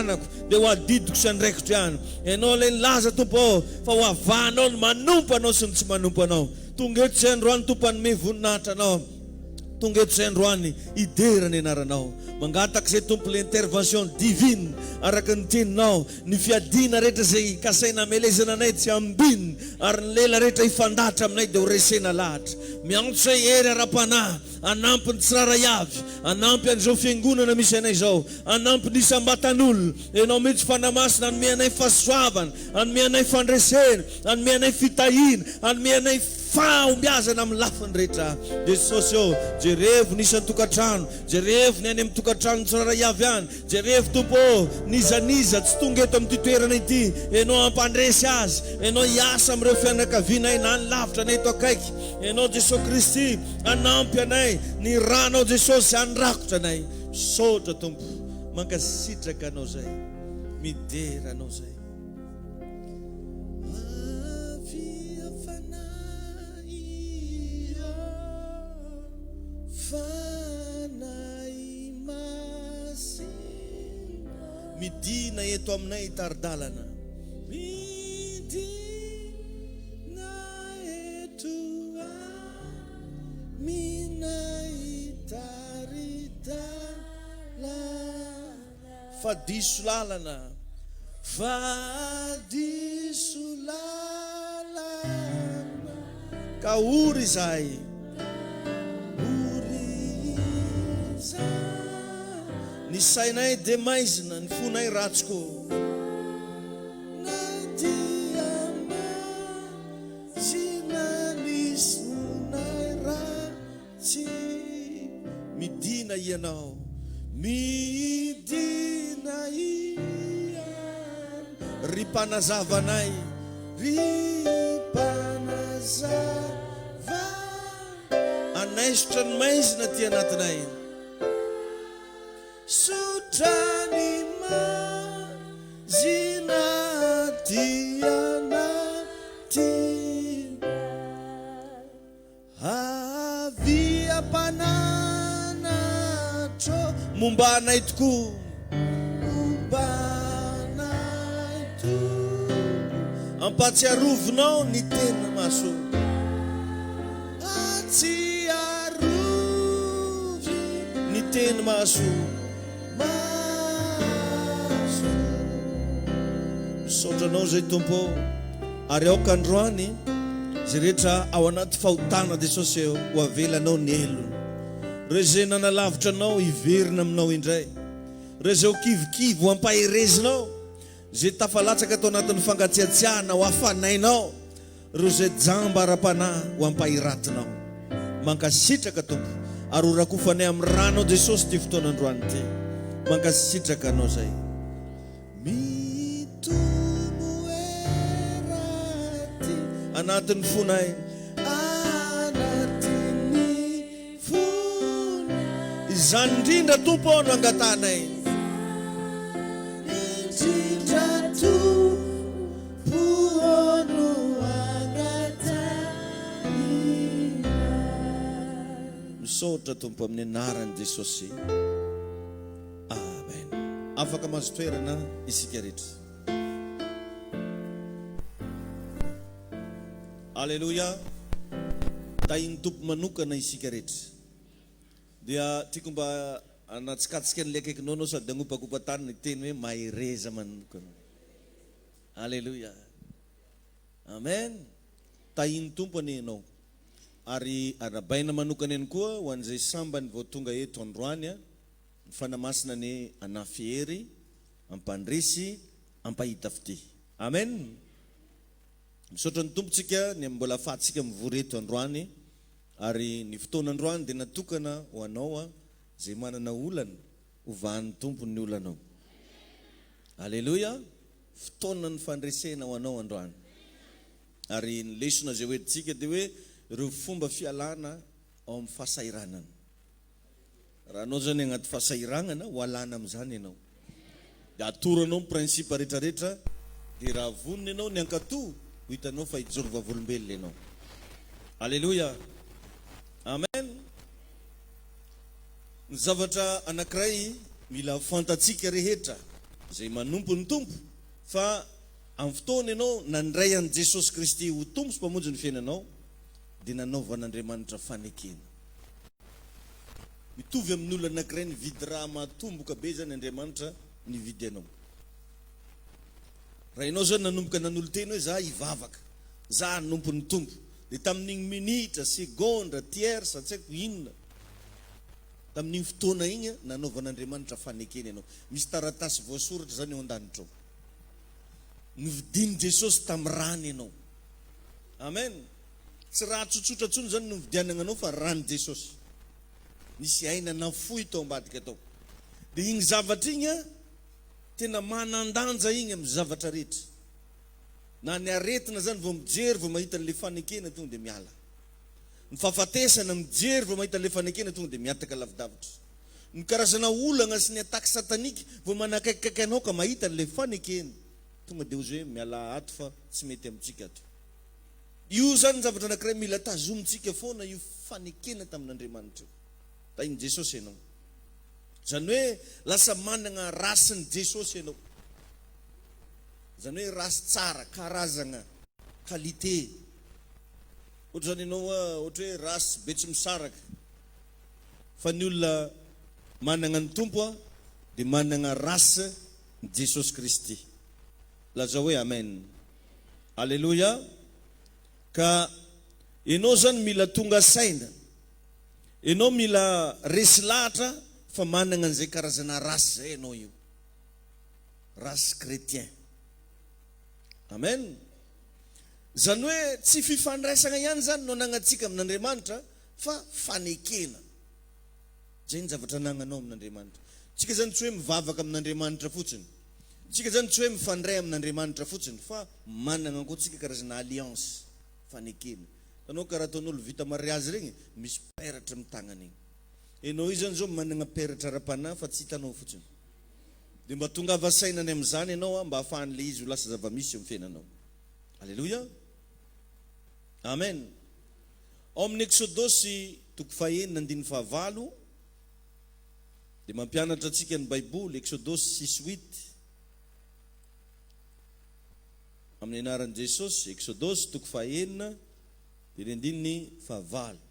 taranako dia ho adidiko sy andraikitro ihany. Ianao ilay nilaza Tompo ô fa ho avahanao ny manompo Anao sy ny tsy manompo Anao. Tonga eto izay androany Tompo hanome voninahitra Anao. Tonga eto izay androany hidera ny anaranao. Mangataka izay Tompo le intervention divine araka ny teninao, ny fiadiana rehetra izay kasaina hamelezana anay tsy hambin ary ny lela rehetra hifandahatra aminay dia ho resena lahatra. Miantso izay hery ara-panahy hanampy ny tsirairay avy, hanampy an'izao fiangonana misy anay izao, hanampy ny isam-batan'olona. Ianao mihitsy Fanahy Masina hanome anay fahasoavana, hanome anay fandresena, Hanome anay fitahiana, hanome anay fahombiazana amin'ny lafiny rehetra. Jesosy ô, jerevo ny isan-tokantrano, jerevo ny any amin'ny tokantranon'ny tsirairay avy any, jerevo Tompo ô, n'iza n'iza tsy tonga eto amin'ity toerana ity, Ianao hampandresy azy, Ianao hiasa amin'ireo fianakavianay na any lavitra na eto akaiky, Ianao Jesosy Kristy hanampy anay, ny ranao Jesosy handrakotra anay. Misaotra Tompo, mankasitraka Anao zay, midera Anao zay. Avia Fanahy ô, Fanahy Masina. Midina eto aminay hitari-dalana. Midina eto aminay hitari-dalana. Fa diso lalana. Fa diso lalana. Ka ory izahay. Ory izahay. Ny sainay dia maizina, ny fonay ratsy koa. Na dia maizina ny fonay ratsy. Midina Ianao, midina Ianao, ry Mpanazava anay, ry Mpanazava, hanaisotra ny maizina aty anatinay. Sotra ny maizina aty anatinay. Avia mpananatro. Momba anay tokoa. Momba anay tokoa. Ampatsiarovinao ny tena maso. Atsiarovy ny teny maso. Maso. Misaotra Anao izay Tompo ô. Ary aoka androany izay rehetra ao anaty fahotana Jesosy ô ho avelanao ny helony. Ireo izay nanalavitra Anao hiverina aminao indray. Ireo izay ho kivikivy ho ampaherezinao. Izay tafalatsaka tao anatin'ny fangatsiatsiahana ho hafanainao. Ireo izay jamba ara-panahy ho ampahiratinao. Mankasitraka Tompo ary ho rakofanay amin'ny ranao Jesosy ity fotoana androany ity. Mankasitraka Anao izay. Mitombo eraty anatin'ny fonay. Anatin'ny fonay. Izany indrindra Tompo ô no angatahanay. Indrindra Tompo ô no angatahinay. Misaotra Tompo amin'ny anaran'i Jesosy. Amen. Afaka mahazo toerana isika rehetra. Aleloia. Tahin'ny Tompo manokana isika rehetra. Dia tiako mba hanatsikatsika an'ilay akaikinao anao sady hagnopakopa tany ny teny hoe mahereza manokana. Aleloia. Amen. Tahin'ny Tompo anie ianao. Ary arabaina manokana ihany koa ho an'izay sambany vao tonga eto androany. Ny Fanahy Masina anie hanafy hery, hampandresy, hampahita fitia. Amen! Misaotra ny Tompo tsika ny amin'ny mbola afahantsika mivory eto androany ary ny fotoana androany dia natokana ho anao izay manana olana, ho vahan'ny Tompo ny olanao. Aleloia! Fotoanan'ny fandresena ho anao androany. Ary ny lesona izay hoentintsika dia hoe ireo fomba fialana ao amin'ny fahasahiranana. Raha anao zany agnaty fahasahiranana, ho alana amin'izany ianao. Dia atoro anao ny principe retraretra, dia raha vonona ianao ny hankato, ho hitanao fa hijoro vavolombelona ianao. Aleloia! Amen! Ny zavatra anankiray mila fantatsika rehetra. Izay manompo ny Tompo fa amin'ny fotoana ianao nandray an'i Jesosy Kristy ho Tompo sy Mpamonjy ny fiainanao dia nanaovan'Andriamanitra fanekena. Mitovy amin'ny olona anankiray nividy raha mahatomboka be izany Andriamanitra nividy anao. Raha ianao izao nanomboka nanolo-tena hoe za hivavaka, za hanompo ny Tompo, dia tamin'igny minitra, segondra, tiers, tsy haiko inona, tamin'igny fotoana igny nanaovan'Andriamanitra fanekena ianao. Misy taratasy voasoratra izany eo an-danitra ao. Novidian'i Jesosy tamin'ny rany ianao. Amen. Tsy raha tsotsotra intsony izany no nividianana anao fa ran'i Jesosy. Nisy aina nafoy tao ambadika tao. Dia igny zavatra igny an, tena manan-danja igny amin'ny zavatra rehetra. Na ny aretina zany vao mijery vao mahita an'le fanekena tonga dia miala. Ny fahafatesana mijery vao mahita an'le fanekena tonga dia mihataka lavidavitra. Ny karazana olagna sy ny attaque satanique vao manakaikikaiky anao ka mahita an'le fanekena tonga dia ozy hoe mialà ato fa tsy mety amintsika ato. Io zany zavatra anakiray mila tazomintsika foana io fanekena tamin'Andriamanitra io. Tahin'i Jesosy ianao. Izany hoe lasa managna rasin'i Jesosy ianao. Izany hoe race tsara, karazagna, qualité. Ohatra zany ianao ohatra hoe race Betsimisaraka. Fa ny olona managna ny Tompo dia managna race ny Jesosy Kristy. Lazao hoe Amen. Aleloia. Ka ianao zany mila tonga saina. Ianao mila resy lahatra fa managna an'izay karazana race zay ianao io. Race chrétien. Amen. Izany hoe tsy fifandraisagna ihany zany no anagnantsika amin'Andriamanitra fa fanekena. Zay ny zavatra anagnanao amin'Andriamanitra. Tsika zany tsy hoe mivavaka amin'Andriamanitra fotsiny. Tsika zany tsy hoe mifandray amin'Andriamanitra fotsiny fa managna koa tsika karazana alliance, fanekena. Hitanao karaha ataon'olo vita mariazy regny, misy peratra amin'ny tagnany igny. Enao io zany zao managna peratra ara-panahy fa tsy hitanao fotsiny. Dia mba tongava saina any amin'izany ianao mba hahafahan'ilay izy ho lasa zava-misy eo amin'ny fiainanao. Aleloia! Amen! Ao amin'ny Eksodosy toko fahenina andininy fahavalo dia mampianatra antsika ny Baiboly, Eksodosy six huit, amin'ny anaran'i Jesosy, Eksodosy toko fahenina dia ny andininy fahavalo.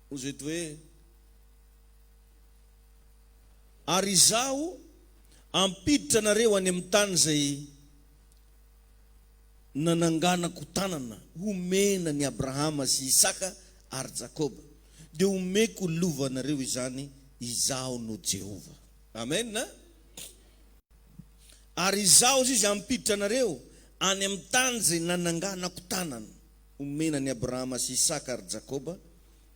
Hoy eto hoe. Ary Izaho hampiditra anareo any amin'ny tany izay nananganako tanana homena an'i Abrahama sy Isaka ary Jakoba, dia homeko lovanareo izany, Izaho no Jehovah. Amena. Ary Izaho, hoy Izy, hampiditra anareo any amin'ny tany izay nananganako tanana homena an'i Abrahama sy Isaka ary Jakoba,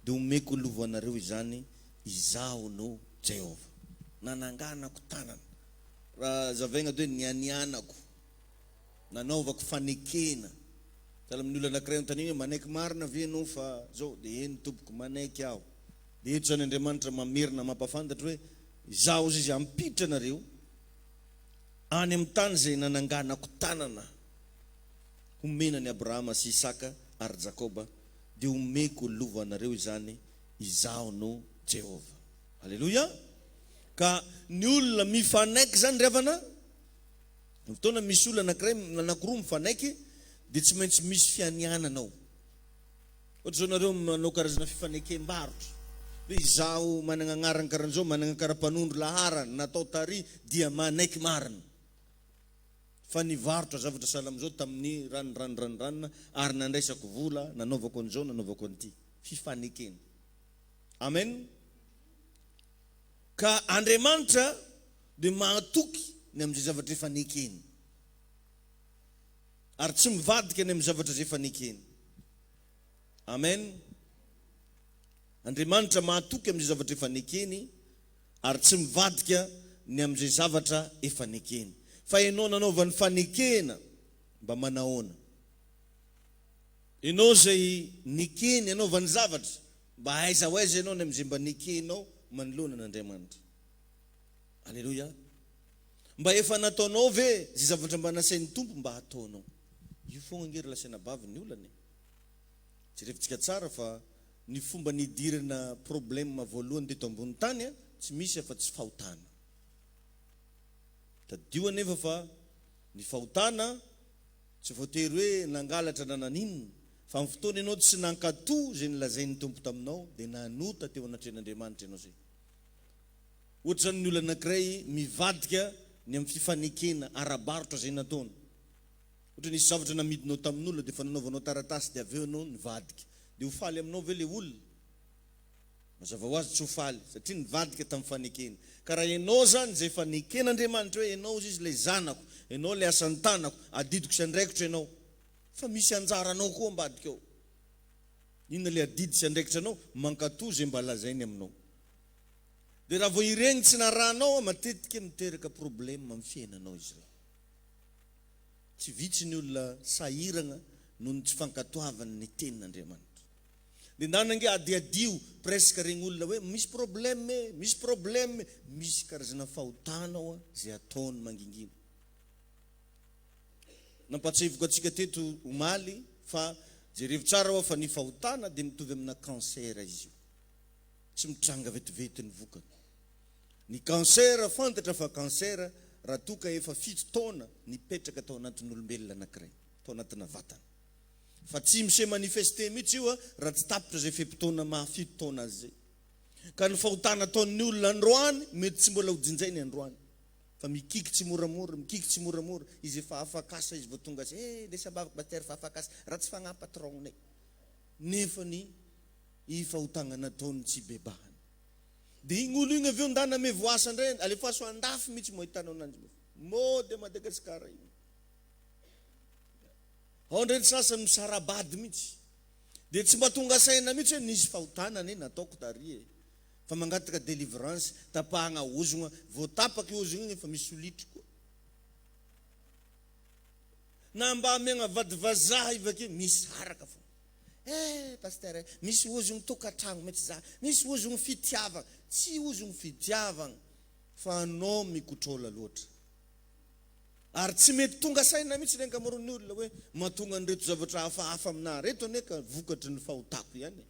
dia homeko lovanareo izany, Izaho no Jehovah. Nananganako tanana. Raha zavaigna dia hoe nianianako, nanaovako fanekena. Sahala amin'ny olona anankiray anontaniana hoe manaiky marina ve ianao fa izao? Dia eny tompoko, manaiky aho. Dia eto izany Andriamanitra mamerina mampahafantatra hoe Izaho hozy Izy hampiditra anareo any amin'ny tany izay nananganako tanana homena an'i Abrahama sy Isaka ary Jakoba, dia homeko lovanareo izany, Izaho no Jehovah. Aleloia! Ka ny olona mifanaiky izany ry havana, ny fotoana misy olona anankiray, anankiroa mifanaiky, dia tsy maintsy misy fianianana ao. Ohatra izao nareo manao karazana fifanekem-barotra, hoe izaho manana agnarana karan'izao, manana kara-panondro laharana, natao tary, dia manaiky marina. Fa nivarotra zavatra sahala amin'izao tamin'ny rano rano rano rano ary nandraisako vola nanaovako an'izao nanaovako an'ity. Fifanekena. Amen. Ka Andriamanitra dia mahatoky ny amin'izay zavatra efa nekeny. Ary tsy mivadika ny amin'ny zavatra izay efa nekeny. Amen. Andriamanitra mahatoky amin'izay zavatra efa nekeny. ary tsy mivadika ny amin'izay zavatra efa nekeny. Fa ianao nanaovany fanekena, mba manahoana? Ianao izay nekeny hanaovany zavatra, mba aiza ho aiza ianao ny amin'izay mba nekenao manoloana an'Andriamanitra? Aleloia! Mba efa nataonao ve izay zavatra mba nasain'ny Tompo mba hataonao? Io foagna ange ry lahy sy anabavy ny olana e! Jerevintsika tsara fa Ny fomba nidirana problème voalohany teto ambony tany tsy misy afa tsy fahotana. Tadidio anefa fa ny fahotana tsy voatery hoe nangalatra na naninona, fa amin'ny fotoana ianao tsy nankatò izay nolazain'ny Tompo taminao dia nanota teo anatrehan'Andriamanitra ianao izay. Ohatra izany ny olona anankiray mivadika ny amin'ny fifanekena ara-barotra izay nataony. Ohatra nisy zavatra namidinao tamin'olona dia efa nanaovanao taratasy dia avy eo ianao nivadika. Dia ho faly aminao ve ilay olona? Mazava ho azy tsy ho faly satria nivadika tamin'ny fanekena. Ka raha ianao izany izay efa neken'Andriamanitra hoe ianao hozy izy ilay zanako, ianao ilay asan'ny tanako, adidiko sy andraikitro ianao. Fa misy anjaranao koa ambadika ao. Inona ilay adidy sy andraikitra anao? Mankatò izay mba lazainy aminao. Dia raha vao ireny tsy narahanao, matetika miteraka problème amin'ny fiainanao izy ireny. Tsy vitsy ny olona sahiragna noho ny tsy fankatoavany ny tenin'Andriamanitra. Dia ndana ange adiadio presque regny olona hoe misy problème e, misy problème e, misy karazana fahotana oa zay ataony mangingina. Nampatsiahiviko antsika teto omaly fa jerevo tsara oa fa ny fahotana dia mitovy amina cancer izy io. Tsy mitranga vetivety ny vokany. Ny cancer fantatra fa cancer raha toa ka efa fito taona nipetraka tao anatin'olombelona anankiray, tao anatina vatana. Fa tsy mi-se manifester mihitsy io raha tsy tapitra izay fe-potoana maha fito taona azy izay. Ka ny fahotana ataon'ny olona androany mety tsy mbola ho jinjainy androany. Fa mikiky tsimoramora, mikiky tsimoramora, izy efa afak'asa izy vao tonga asa, eh ndesy ambavaka Pasteur fa afak'asa, raha tsy fagnahy patron-nay. Nefa ny i fahotagna nataony tsy ibebahany. Dia igny olo igny avy eo ndana amevo asa ndray, alefaso andafy mihitsy mo ahitanao ananjy. Mody a Madagasikara igny. Ao indray ny sasany misara-bady mihitsy. Dia tsy mba tonga saina mihitsy hoe nisy fahotana anie nataoko tary e. Fa mangataka délivrance, tapahagna ozogna, vao tapaka io ozogna igny efa misy solitry koa. Na mba amiagna vady vazaha io bakeo misaraka fô. Eh pasteur eh, misy ozogno tokatragno mihitsy za, misy ozogno fitiavagna. Tsy ozogno fitiavagna fa anao mikotrôla loatra. Ary tsy mety tonga saina mihitsy ny ankamaroan'ny olona hoe mahatonga an'ireto zavatra hafahafa aminà ireto anie ka vokatry ny fahotako ihany e.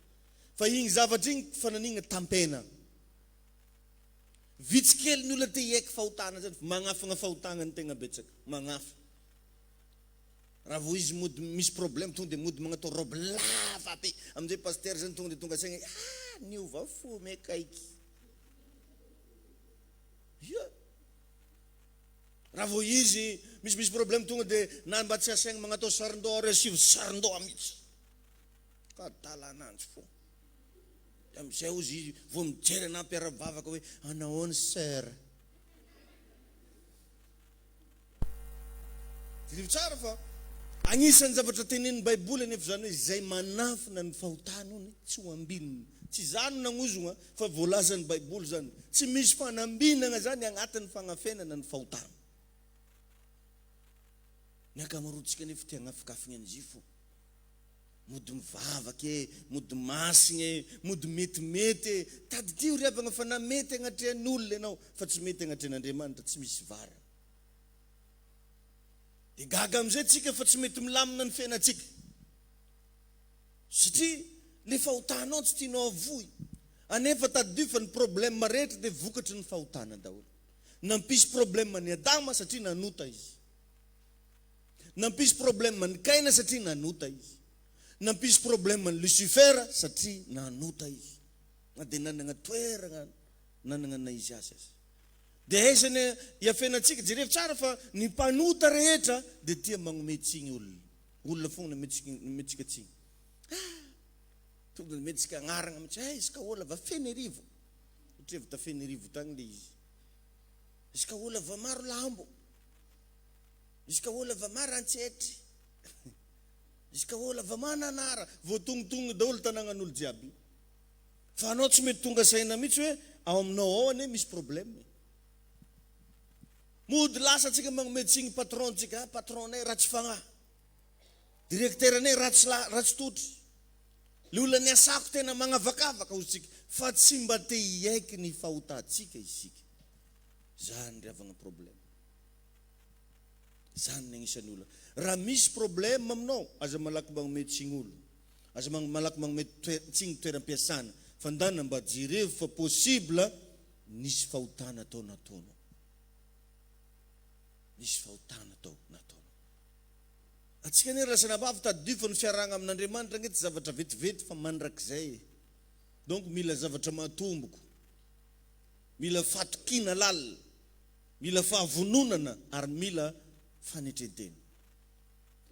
Fa iny zavatra iny fananina tampena. Vitsy kely ny olona te hiaiky fahotana zany, magnafina fahotana ny tegna betsaka, magnafina. Raha vao izy mody misy problème tonga dia mody magnatao robe lava be, amin'izay pasitera zany tonga dia tonga saigna hoe ah niova fo me kaiky. Ia. Raha vao izy misimisy problème tonga dia na mba tsy asaigny magnatao sarin-doha ary asivo sarin-doha mihitsy. Ka adalananjy fo. Dia amin'izay hozy izy vao mijery anà mpiara-mivavaka hoe anahoana sœur. Tadidio tsara fa agnisan'ny zavatra tenenin'ny Baiboly anefa izany hoe izay manafina ny fahotany hono tsy ho ambinina. Tsy izaho no nagnozogna fa voalazan'ny Baiboly izany. Tsy misy fanambinana izany agnatin'ny fagnafenana ny fahotana. Ny ankamaroantsika anefa te hagnafikafigna an'izy fo. Mody mivavaka e, mody masigna e, mody metimety e. Tadidio ry havagna fa na mety agnatrehan'olona ianao fa tsy mety agnatrehan'Andriamanitra, tsy misy varany. Dia gaga amin'izay tsika fa tsy mety milamina ny fiainantsika. Satria le fahotanao tsy tianao avoy. Anefa tadidio fa ny problème rehetra dia vokatry ny fahotana daholo. Nampisy problème an'i Adama satria nanota izy. Nampisy problème an'i Kaina satria nanota izy. Nampisy problème an'i Lucifer satria nanota izy. Na dia nanana toerana nanana na izy azy aza. Dia aiza ny iafenantsika? Jerevo tsara fa ny mpanota rehetra dia tia magnome tsiny olona. Olona fogna nomentsika tsiny. Ah! Tonga dia nomentsika agnarana mihitsy. Eh, izy ka olona va Fenerivo. Ohatra hoe avy ta Fenerivo tagny le izy. Izy ka olona va maro lambo. Izy ka olona va Marantsetry. Izy ka olona va Mananara. Voatongotongo daholo tanagnan'olo jiaby. Fa anao tsy mety tonga saina mihitsy hoe ao aminao ao anie misy problème e. Mody lasa antsika magnome tsigny patron ntsika, ah patron nay ratsy fagnahy, directeur nay ratsy ratsy totry, le olona niasako tena magnavakavaka hozy tsika, fa tsy mba te hiaiky ny fahotantsika isika. Zany ry havagna problème. Zany ny agnisan'ny olana. Raha misy problème aminao, aza malaky magnome tsigny olo. Aza malaky magnome tsigny toeram-piasana fa ndana mba jerevo fa possible nisy fahotana tao nataonao. Nisy fahotana tao nataonao. Antsika anie ry lasanabavy tadidio fa ny fiarahagna amin'Andriamanitra ange tsy zavatra vetivety fa mandrakizay e. Donc mila zavatra matomboko. Mila fatokiana lalina. Mila fahavononana ary mila fanetren-tena.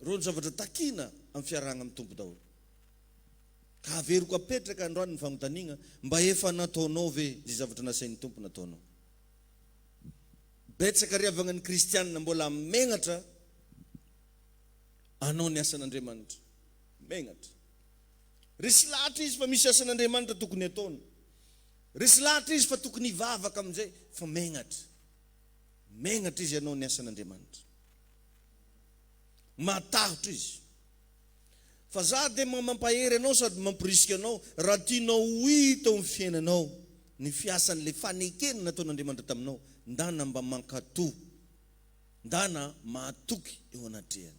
Ireo ny zavatra takiana amin'ny fiarahagna amin'ny Tompo daholo. Ka averiko apetraka androany ny fanontaniagna, mba efa nataonao ve izay zavatra nasain'ny Tompo nataonao? Betsaka ry havagna ny kristianina mbola megnatra hanao ny asan'Andriamanitra. Megnatra. Resy lahatra izy fa misy asan'Andriamanitra tokony hataony. Resy lahatra izy fa tokony hivavaka amin'izay fa megnatra. Megnatra izy hanao ny asan'Andriamanitra. Matahotra izy. Fa za dia mba mampahery anao sady mamporisika anao raha tianao ho hita ao amin'ny fiainanao ny fiasan'ilay fanekena nataon'Andriamanitra taminao, ndana mba mankato, ndana mahatoky eo anatrehany.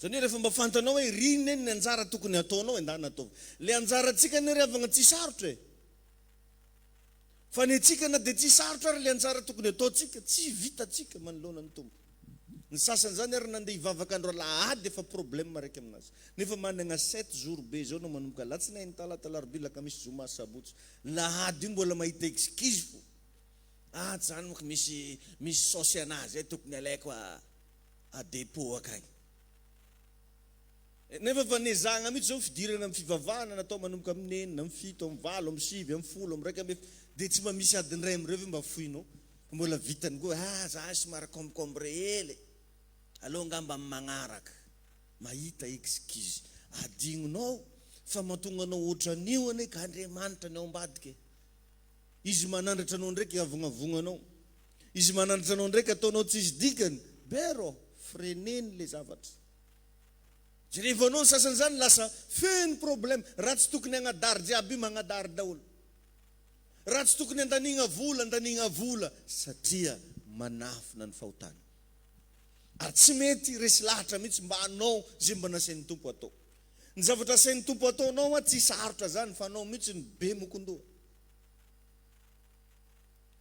Zany hoe rehefa mba fantanao hoe ry neny ny anjara tokony hataonao e, ndana ataovy. Ilay anjarantsika anie ry havagna tsy sarotra e. Fa ny antsika na dia tsy sarotra ary ilay anjara tokony hataontsika, tsy vitantsika manoloana ny Tompo. Ny sasany zany ary nandeha hivavaka andro alahady efa problème araiky aminazy. Nefa managna sept jours be zao anao manomboka alatsinainy, talata, alarobia, lakamisy, zoma, sabotsy. Lahady io mbola mahita excuse fo. Ah tsy zany manko misy misy saosy anahy zay tokony alaiko a a depot akagny. Nefa fa nezahagna mihitsy zao fidirana amin'ny fivavahana natao manomboka amin'ny enina, amin'ny fito, amin'ny valo, amin'ny sivy, amin'ny folo, amin'ny 11 dia tsy mba misy adiny iray amin'ireo ve mba foinao? Fa mbola vitany koa ah za somary comcombre hely e, aleo angamba amin'ny magnaraka. Mahita excuse. Adignonao fa mahatonga anao ohatran'io anie ka Andriamanitra ny ao ambadika e. Izy manandratra anao ndraiky avognavognanao. Izy manandratra anao ndraiky ataonao tsisy dikany. Bero, freineny le zavatra. Jerevanao ny sasany zany lasa feno problème. Raha tsy tokony hagnadary jiaby io magnadary daholo. Raha tsy tokony andaniagna vola andaniagna vola satria manafina ny fahotana. Ary tsy mety resy lahatra mihitsy mba hanao izay mba nasain'ny Tompo atao. Ny zavatra asain'ny Tompo ataonao an tsy sarotra zany fa anao mihitsy no be mokondoha.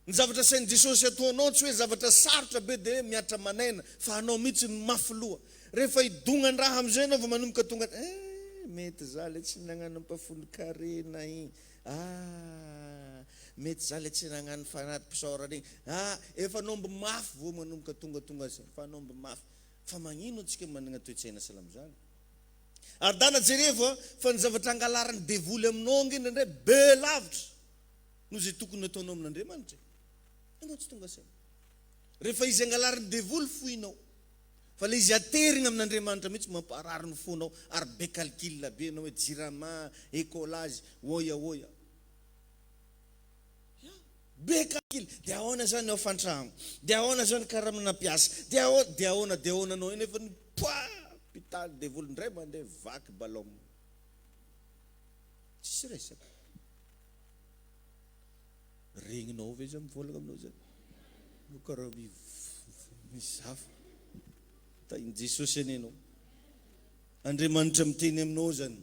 Ny zavatra asain'i Jesosy ataonao tsy hoe zavatra sarotra be dia hoe mihatra aman'aina fa anao mihitsy no mafy loha. Rehefa hidongan-draha amin'izay ianao vao manomboka tonga eh mety za le tsy nagnano ampahafolon-karena igny ah mety za le tsy nagnano fanati-pisaorana igny ah efa anao mbo mafy vao manomboka tongatonga zay fa anao mbo mafy. Fa magnino antsika managna toe-tsaina salama zany? Ary dana jerevo a fa ny zavatra angalarin'ny devoly aminao ange indraindray be lavitra. Noho izay tokony nataonao amin'Andriamanitra e. Ianao tsy tonga saina. Rehefa izy angalarin'ny devoly foinao. Fa ilay izy aterina amin'Andriamanitra mihitsy mamparary ny fonao ary be calcul be ianao hoe jirama, écolage, oya oya. Ya, be calcul. Dia ahoana izany ny hofan-trano? Dia ahoana izao ny karamana mpiasa? Dia ahoana, dia ahoana, dia ahoana anao io nefa ny poah! Pitaly devoly indray mandeha vaky ballon. Tsisy resaka. Regninao ve zany mivolagna aminao zany? Anao karaha misy hafa. Tahin'i Jesosy anie anao. Andriamanitra miteny aminao zany.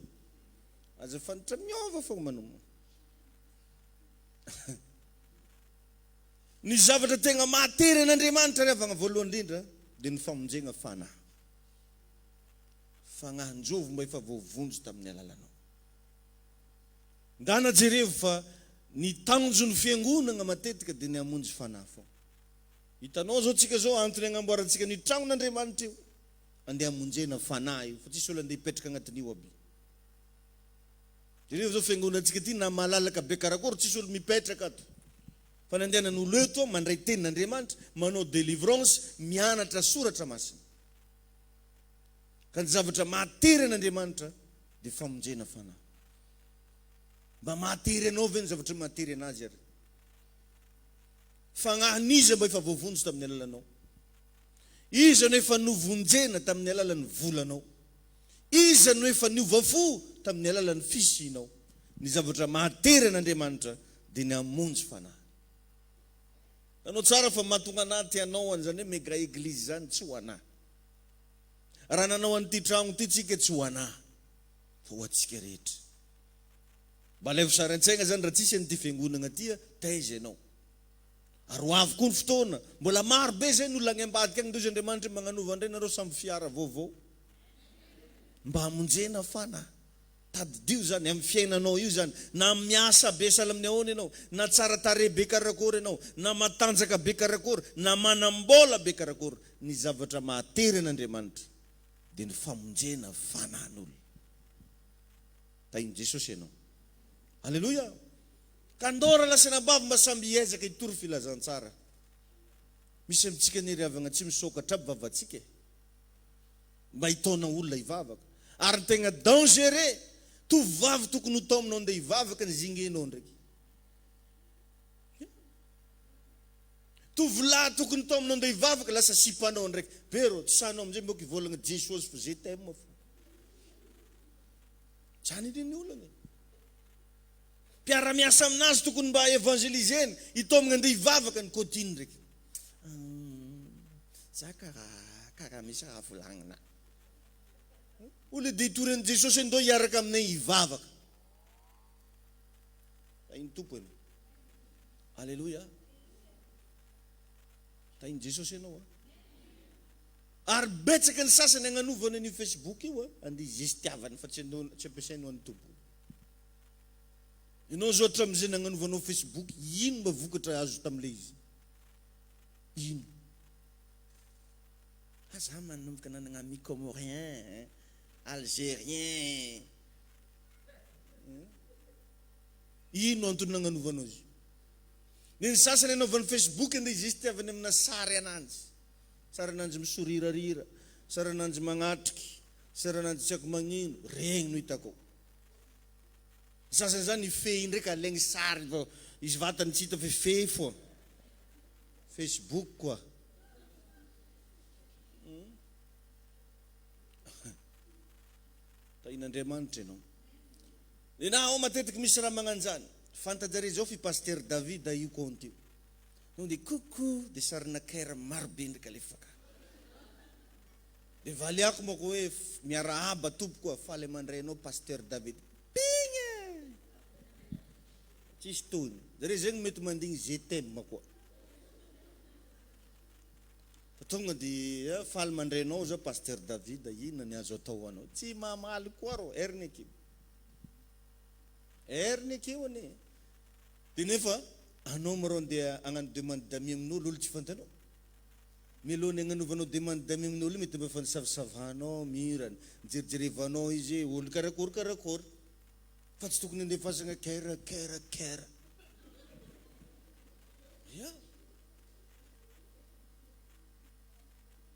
Aza fantatra miova fogna manao. Ny zavatra tegna mahatery an'Andriamanitra ry havagna voalohany indrindra dia ny famonjegna fanahy. Fagnahin-jovy mba efa voavonjy tamin'ny alalanao. Ndana jerevo fa ny tanjon'ny fiangonagna matetika dia ny hamonjy fanahy foagna. Hitanao zao tsika zao antony agnamboarantsika ny tragnon'Andriamanitra io, andeha hamonjena fanahy io fa tsisy olo andeha hipetraka agnatin'io aby. Jerevo zao fiangonantsika ty na malalaka be karakory tsisy olo mipetraka ato. Fa ny andehanan'olo eto mandray tenin'Andriamanitra, manao délivrance, mianatra soratra masina. Ka ny zavatra mahatery an'Andriamanitra dia famonjena fanahy. Mba mahatery anao ve ny zavatra mahatery anazy ary? Fagnahin'iza mba efa voavonjy tamin'ny alalanao? Iza no efa novonjena tamin'ny alalan'ny volanao? Iza no efa niova fo tamin'ny alalan'ny fisianao? Ny zavatra mahatery an'Andriamanitra dia ny hamonjy fanahy. Nanao tsara fa mahatonga anah te hanao an'izany hoe mega eglise izany tsy ho anah. Raha nanao an'ity tragno ity tsika tsy ho anah fa ho antsika rehetra. Mba alaivo sary an-tsaigna zany raha tsisy an'ity fiangonagna ty a, taiza ianao? Ary ho avy koa ny fotoana, mbola maro be izay ny olona any ambadika any, ndozy Andriamanitra hoe magnanova indray nareo sambo fiara vaovao mba hamonjena fanahy. Tadidio izany amin'ny fiainanao io izany, na miasa be sahala amin'ny ahoana ianao, na tsara tarehy be karakory ianao, na matanjaka be karakory, na manam-bola be karakory, ny zavatra mahatery an'Andriamanitra dia ny famonjena fanahin'olona. Tahin'i Jesosy ianao. Aleloia! Ka ndao rahalahy sy anabavy mba samby hiezaka hitory filazantsara. Misy amintsika anie ry havagna tsy misokatra aby vavantsika e. Mba hitaona olona hivavaka. Ary ny tegna dangereux, tovovavy tokony ho taominao andeha hivavaka ny zingenao ndraiky. Tovolahy tokony taominao andeha hivavaka lasa sipanao ndraiky. Be rô, tsy sahinao amizay mbôko hivolagna Jesosy fo je t'aime fo. Zany anie ny olagna e. Mpiara-miasa aminazy tokony mba evangeliseny, hitaomigna andeha hivavaka ny kotiny ndraiky. Za karaha karaha misy raha volagnina. Au lieu de hitory an'i Jesosy hoe ndao hiaraka aminay hivavaka. Tahin'ny Tompo ianao. Aleloia. Tahin'i Jesosy ianao. Ary betsaka ny sasany agnanovana an'io Facebook io andeha hizestiavany fa tsy tsy ampiasainy ho an'ny Tompo. Ianao zao hatramin'izay nagnanovanao Facebook, ino mba vokatra azo tamin'ilay izy? Ino? Ah za manomboka nanagna ami comorien, algerien. Ino antony nagnanovanao izy? Ny ny sasany anaovany Facebook andeha hizestiavany amina sary ananjy. Sary ananjy misorirarira, sary ananjy magnatriky, sary ananjy tsy haiko magnino, regny no hitako. Ny sasany zany ifehy ndraiky alaigny sary vao izy vatany tsy hita fa ifehy foa. Facebook koa. Tahin'Andriamanitra ianao. Nenaha ao matetiky misy raha magnanjany. Fantajareo zao f'i Pasteur David io compte io. Tonga de coucou de sarina cœur maro be ndraiky alefa ka. De valiako manko hoe miarahaba tompoko a, faly mandray anao Pasteur David. Pigna e! Tsisy tohiny. Zareo zegny mety mandigny je t'aime koa. Fa tonga de faly mandray anao zao Pasteur David, inona ny azo atao ho anao? Tsy mamaly koa rô, heriny akeo. Heriny akeo anie. De nefa anao marô andeha hagnano demande d'amis amin'olo, olo tsy fantanao. Mialoha ny hagnanovanao demande d'amis amin'olo io mety mba efa nisavasavanao murany, nijerijerevanao izy hoe olo karakory karakory. Fa tsy tokony handefasagna kera kera kera. Ya.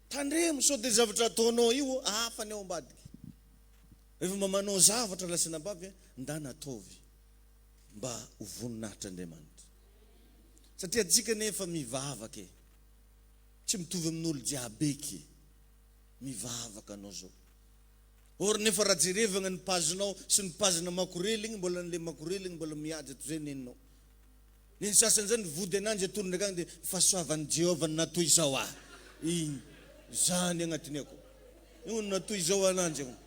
Tandremo sao dia zavatra ataonao io hafa ny ao ambadika. Rehefa mba manao zavatra lahy sy anabavy, ndana ataovy mba ho voninahitr'Andriamanitra. Satria antsika anie efa mivavaka e. Tsy mitovy amin'olo jiaby eky mivavaka anao zao. Or nefa raha jerevagna ny page-nao sy ny page-na makorely igny mbola an'le makorely igny mbola mihaja toy zay neninao. Ny ny sasany zany vody ananjy atolony akagny de fahasoavan'i Jehovah no natoy izao ahy. Igny zany agnatiny akao. Igny no natoy izao ananjy agny.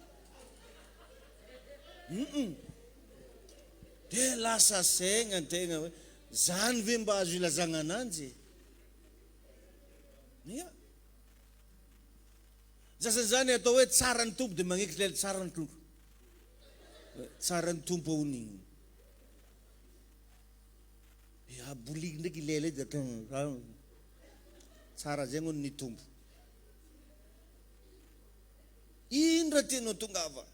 Hum. De lasa saigna antegna hoe zany ve mba azo ilazagna ananjy e? Ia. Sasany zany atao hoe tsara ny Tompo dia magneky ilay tsara ny Tompo. Tsara ny Tompo hono igny. Dia aboliky ndraiky ilay ilay dia atao tsara zegny hono ny Tompo. Ino raha tianao tongava?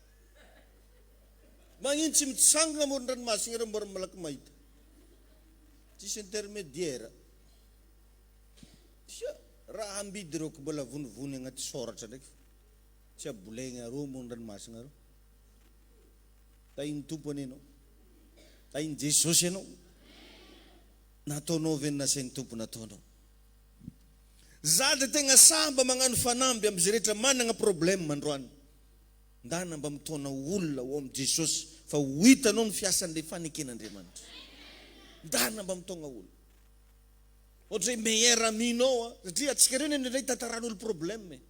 Magnino tsy mitsangana amoron-dranomasina ireo mbola malaky mahita? Tsisy intermédiaire. Tia raha ambidy ireo ko mbola vonivony agnaty sôratra ndraiky fa tsy abolegny arô ambony ranomasina arô. Tahin'ny Tompo anie enao. Tahin'i Jesosy enao. Nataonao ve ny nasain'ny Tompo nataonao? Za de tegna sahy mba magnano fanamby amizay rehetra managna problème androany. Ndana mba mitaona olona ho ao amin'i Jesosy fa ho hitanao ny fiasan'ilay faneken'Andriamanitra. Ndana mba mitaogna olona. Ohatra hoe meilleur ami nao a, satria antsika ireny indraindray itantaran'olo problème e.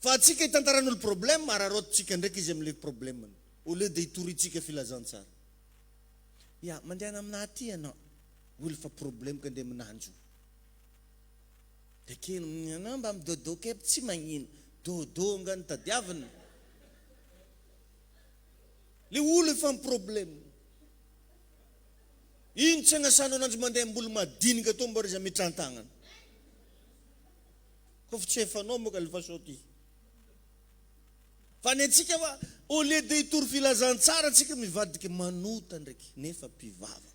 Fa antsika itantaran'olo problème, araraotintsika ndraiky izy amin'ilay problème-ny, au lieu de hitoriantsika filazantsara. Ya, mandehana aminà aty ianao. Olo fa problème ka ndeha minanjo. De kely anao mba mi-dodo kely tsy magnino. Dodo nga no tadiavina? Le olo efa mi-problème. Ino tsy agnasanao ananjy mandeha amboly madinika tô mbô izy ametran-tagnana. Kôfa tsy efanao moka alefaso ty. Fa ny antsika fa au lieu de hitory filazantsara antsika mivadika manota ndraiky nefa mpivavaka.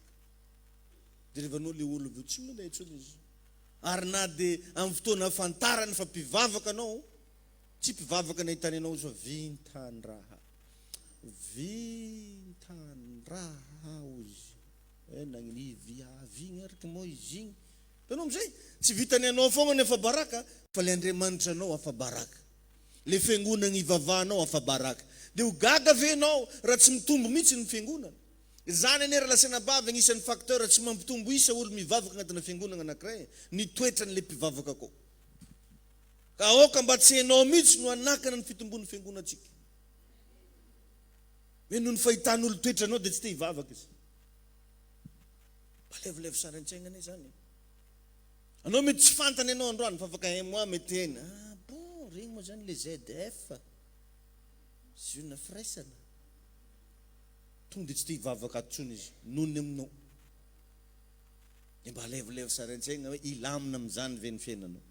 Jerevanao le olo avy eo tsy mandeha intsony izy. Ary na dia amin'ny fotoana ahafantarany fa mpivavaka anao, tsy mpivavaka nahitany anao izy fa vintan-draha. Vintan-draha hoy izy. Eh, nagnino i viavy igny ary moa izy igny. Hitanao amizay? Tsy vitan'ny anao foagna ny afa-baraka fa le Andriamanitra anao afa-baraka. Le fiangonagna ivavahanao afa-baraka. Dia ho gaga ve ianao raha tsy mitombo mihitsy ny fiangonana? Izany anie rahalahy sy anabavy agnisan'ny facteur tsy mampitombo isa olo mivavaka agnatina fiangonagna anakiray ny toetran'le mpivavaka akao. Ka aoka mba tsy enao mihitsy no hanakana ny fitombon'ny fiangonantsika. Hoe noho ny fahitan'olo toetranao dia tsy te hivavaka izy. Mba levolevo sary an-tsaigna anie zany e. Anao mety tsy fantany ianao androany fa afaka un mois mety eny. Ah bon, regny moa zany le ZF. Ziona firaisana. Tonga dia tsy te hivavaka ato intsony izy noho ny aminao. Dia mba alevolevo sary an-tsaigna hoe hilamina amin'izany ve ny fiainanao.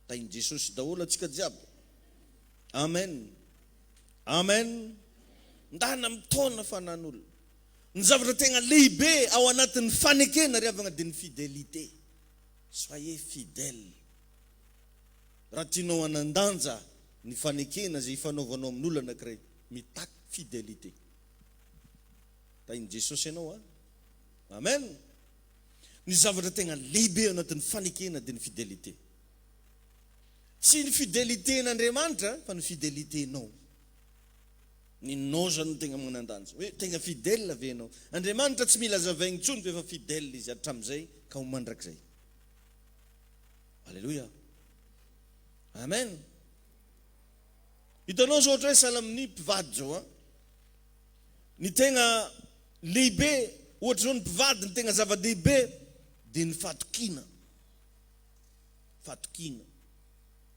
Tahin'i Jesosy daholo antsika jiaby. Amen. Amen. Ndana mitaona fanan'olona. Ny zavatra tegna lehibe ao anatin'ny fanekena ry havagna dia ny fidélité. Soyez fidèle. Raha tianao hanan-danja ny fanekena izay ifanaovanao amin'olona anankiray, mitaky fidélité. Tahin'i Jesosy ianao an. Amen. Ny zavatra tegna lehibe ao anatin'ny fanekena dia ny fidélité. Tsy ny fidélité-n'Andriamanitra fa ny fidélité-nao. Ny noza no tegna manan-danja. Hoe tegna fidèle ve ianao? Andriamanitra tsy mila azavaigny intsony fa efa fidèle Izy hatramin'izay ka ho mandrakizay. Aleloia. Amen. Hitanao zao ohatra hoe sahala amin'ny mpivady zao an. Ny tegna lehibe ohatra zao ny mpivady ny tegna zava-dehibe dia ny fatokiana. Fatokiana.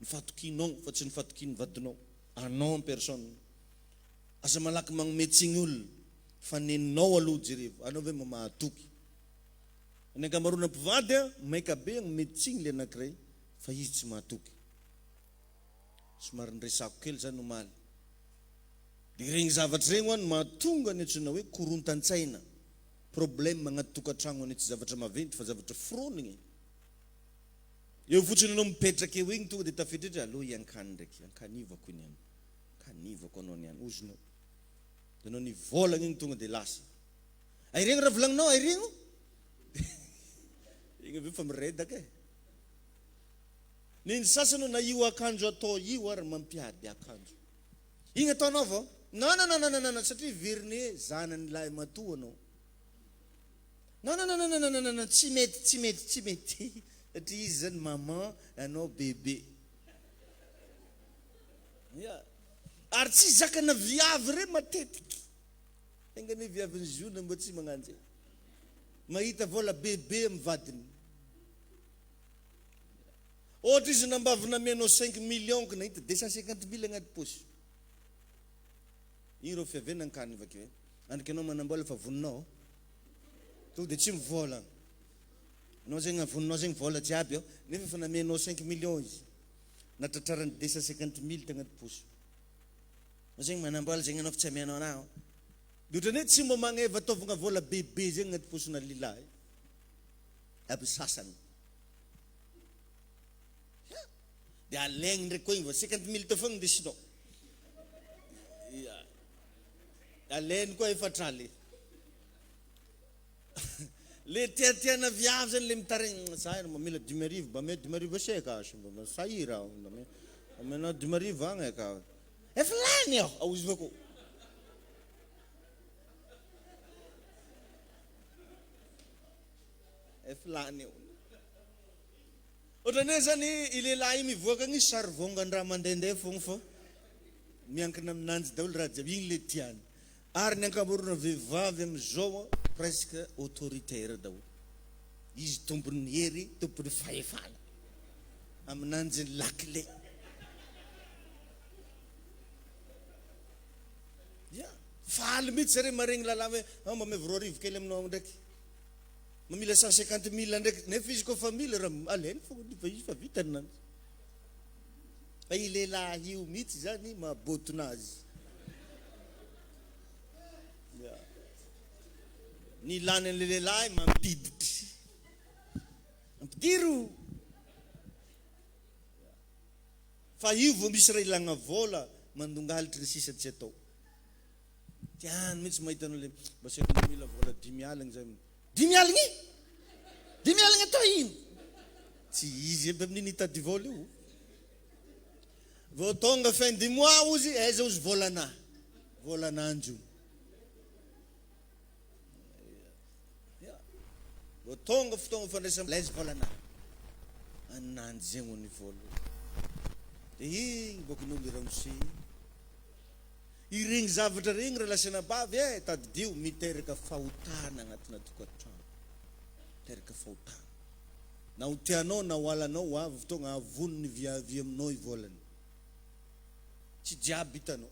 Ny fatokianao fa tsy ny fatokian'ny vadinao. Anao en personne. Aza malaky magnome tsigny olona fa neninao aloha jerevo. Anao ve mba mahatoky? Ny ankamaroana mpivady a, maika be agnome tsigny le anakiray fa izy tsy mahatoky. Somary niresako kely zany omaly. De regny zavatra regny hoa no mahatonga ny antsoina hoe korontan-tsaina, problème agnaty tokantragno any tsy zavatra maventy fa zavatra foronigny. Eo fotsiny anao mipetraka eo igny tonga de tafiditra aleo hiankany ndraiky, ankanivako iny any, ankanivako anao niany, ozinao. De anao nivôlagna igny tonga de lasa. Airegno raha volagninao, airegno. Igny avy eo fa miredaka e. Ny ny sasany na io akanjo atao io ary mampiady akanjo. Igny ataonao vao? Non non non non non satria verine zanany lahimatoa anao. Non non non non non non non tsy mety tsy mety tsy mety satria izy zany maman anao bebe. Ya. Ary tsy zakana viavy re matetiky. Enga anie viavin'i Ziona mba tsy magnano zay. Mahita vola bebe amin'ny vadiny. Ohatra izy nambavy namianao cinq millions ko nahita 250 mille agnaty paosy. Iny reo fiaviana ankany vakeo e. Andriky anao manambola fa voninao. Tonga de tsy mivola. Anao zegny voninao zegny vola jiaby ao. Nefa efa namianao cinq millions izy. Natratrarany 250 mille tagnaty paosy. Anao zegny manambola zegny anao fa tsy amianao anah. De ohatrany hoe tsy mba magneva ataovagna vola bebe zegny agnaty paosina lilahy. Aby sasany. De alaigny ndraiky koa igny vao 50 mille teo fogna indesinao. Ya. Alainy koa efatraly. Le tiatiana viavy zany le mitaraigny za mba mila 5000 mba ameo 5000 ase ka mba sahira aho mba amenao 5000 agny ka. Efa lany aho aozy bakô. Efa lany eo. Ohatran'ny hoe zany i lehilahy io mivoaka agny sary vôngan-draha mandehandeha fogna fa miankina aminanjy daholo raha jiaby, igny le tiany. Ary ny ankamaroana vehivavy amin'izao an. Presque autoritaire daholo. Izy tompon'ny hery, tompon'ny fahefana. Aminanjy ny lakile. Ya, faly mihitsy zareo maregny lalàna hoe ah mba omeo 2000 kely aminao ndraiky. Mba mila 150 mille ndraiky. Nefa izy koa fa mila raha alainy fogna fa izy fa vita ninanjy. Fa i lehilahy io mihitsy zany mahabotona azy. Ya. Ny lany an'ilay lehilahy mampiditry. Ampidiro. Fa io vao misy raha ilagna vôla mandongalitry ny sisa tsy atao. Tiany mihitsy mahita anao le mba saiko mba mila vôla 50 zay aminy. 50 ? 50 atao ino? Tsy izy aby amin'iny hitady vôla io. Vao tonga fin du mois ozy aiza ozy vôlanà? Vôlan'anjo. Ya. Vao tonga fotoagna fandraisam laiza vôlanà? Ananjy zegny ny vôla. De igny bôka ny olo ramose. Iregny zavatra regny raha lasa anabavy e, tadidio miteraka fahotana agnatina tokantrano. Miteraka fahotana. Na ho tianao na ho halanao ho avy fotoagna hahavonona ny viavy aminao i vôlany. Tsy jiaby hitanao.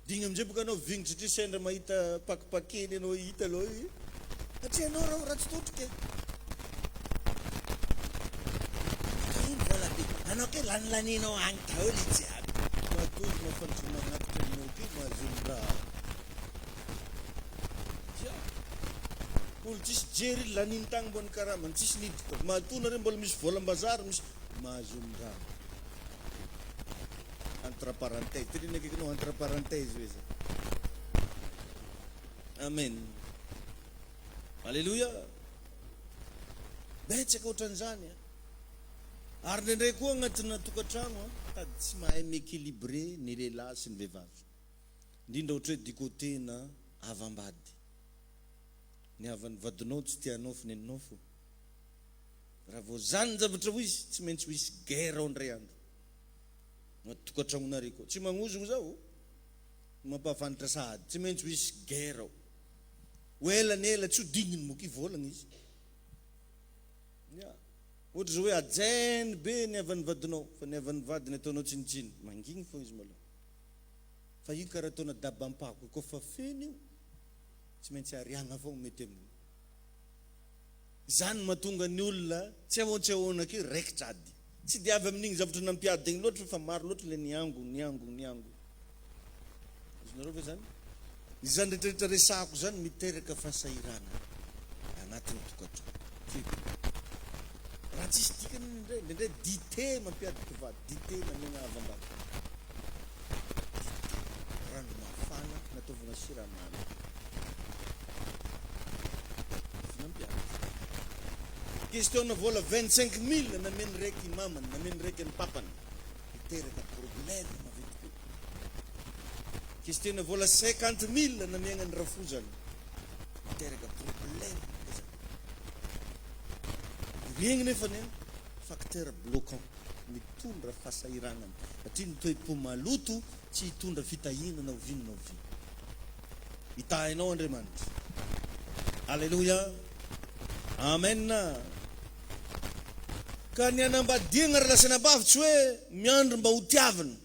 Digny amizay boka anao vignitra satria sendra mahita pakipakeny anao hita aloha hoe satria anao raha ratsy totrika e. Ka ino vola be anao ke lanilaninao agny daholo i jiaby. Matoa izy mafanitry magnatitra aminao ke mahazo ny raha. Tsia. Olo tsisy jery laniny tagny mbô ny karamany tsisy niditra. Matoa nareo mbola misy volam-bazary misy mahazo ny raha. Entre parenthèse, teneno akaikinao entre parenthèse hoe zay. Amen. Alléluia. Betsaka ohatran'izany a. Ary indraindray koa agnatina tokantragno a, tady tsy mahay mi-équilibrer ny lehilahy sy ny vehivavy. Indrindra ohatra hoe du côté na havam-bady. Ny havan'ny vadinao tsy tianao fa neninao fô. Raha vao zany ny zavatra ho izy, tsy maintsy ho hisy guerre ao indray andro. Anaty tokantragnonareo koa. Tsy magnozogno zaho, mampahafantatra sahady. Tsy maintsy ho hisy guerre ao. Ho ela ny ela, tsy ho digniny moka hivolagna izy. Ya. Ohatra zao hoe hajainy be ny havan'ny vadinao, fa ny havan'ny vadiny ataonao tsinontsinona. Mangigny fogna izy malôha. Fa io karaha ataona dabam-pako, kôfa feno io, tsy maintsy ariagna fogna mety amin'io. Izany no mahatonga ny olona tsy ahoan-tsy ahoana kely raikitra ady. Tsy dia avy amin'igny zavatra nampiady igny loatra fa maro loatra ilay niango, niango, niango. Azonareo ve izany? Izany rehetrarehetra resahako izany miteraka fahasahiranana anatin'ny tokantrano. Tiako. Raha tsisy dikany indraindray, indraindray dite mampiady mpivady, dite namegna havam-bady. Dite, rano mafana nataovagna siramamy. Nampiady. Question-na vola 25 mille nameny raiky i mamany, nameny raiky an'i papany. Miteraka problème maventy be. Question-na vola 50 mille namiagna ny rafozany. Miteraka problème ngeza be. Regny nefany a facteur bloquant mitondra fahasahiranana satria ny toe-po maloto tsy hitondra fitahiana na oviana na oviana. Hitahinao Andriamanitra. Aleloia. Amen. Ka ny hanambadiagna ry lasanabavy tsy hoe miandry mba ho tiavina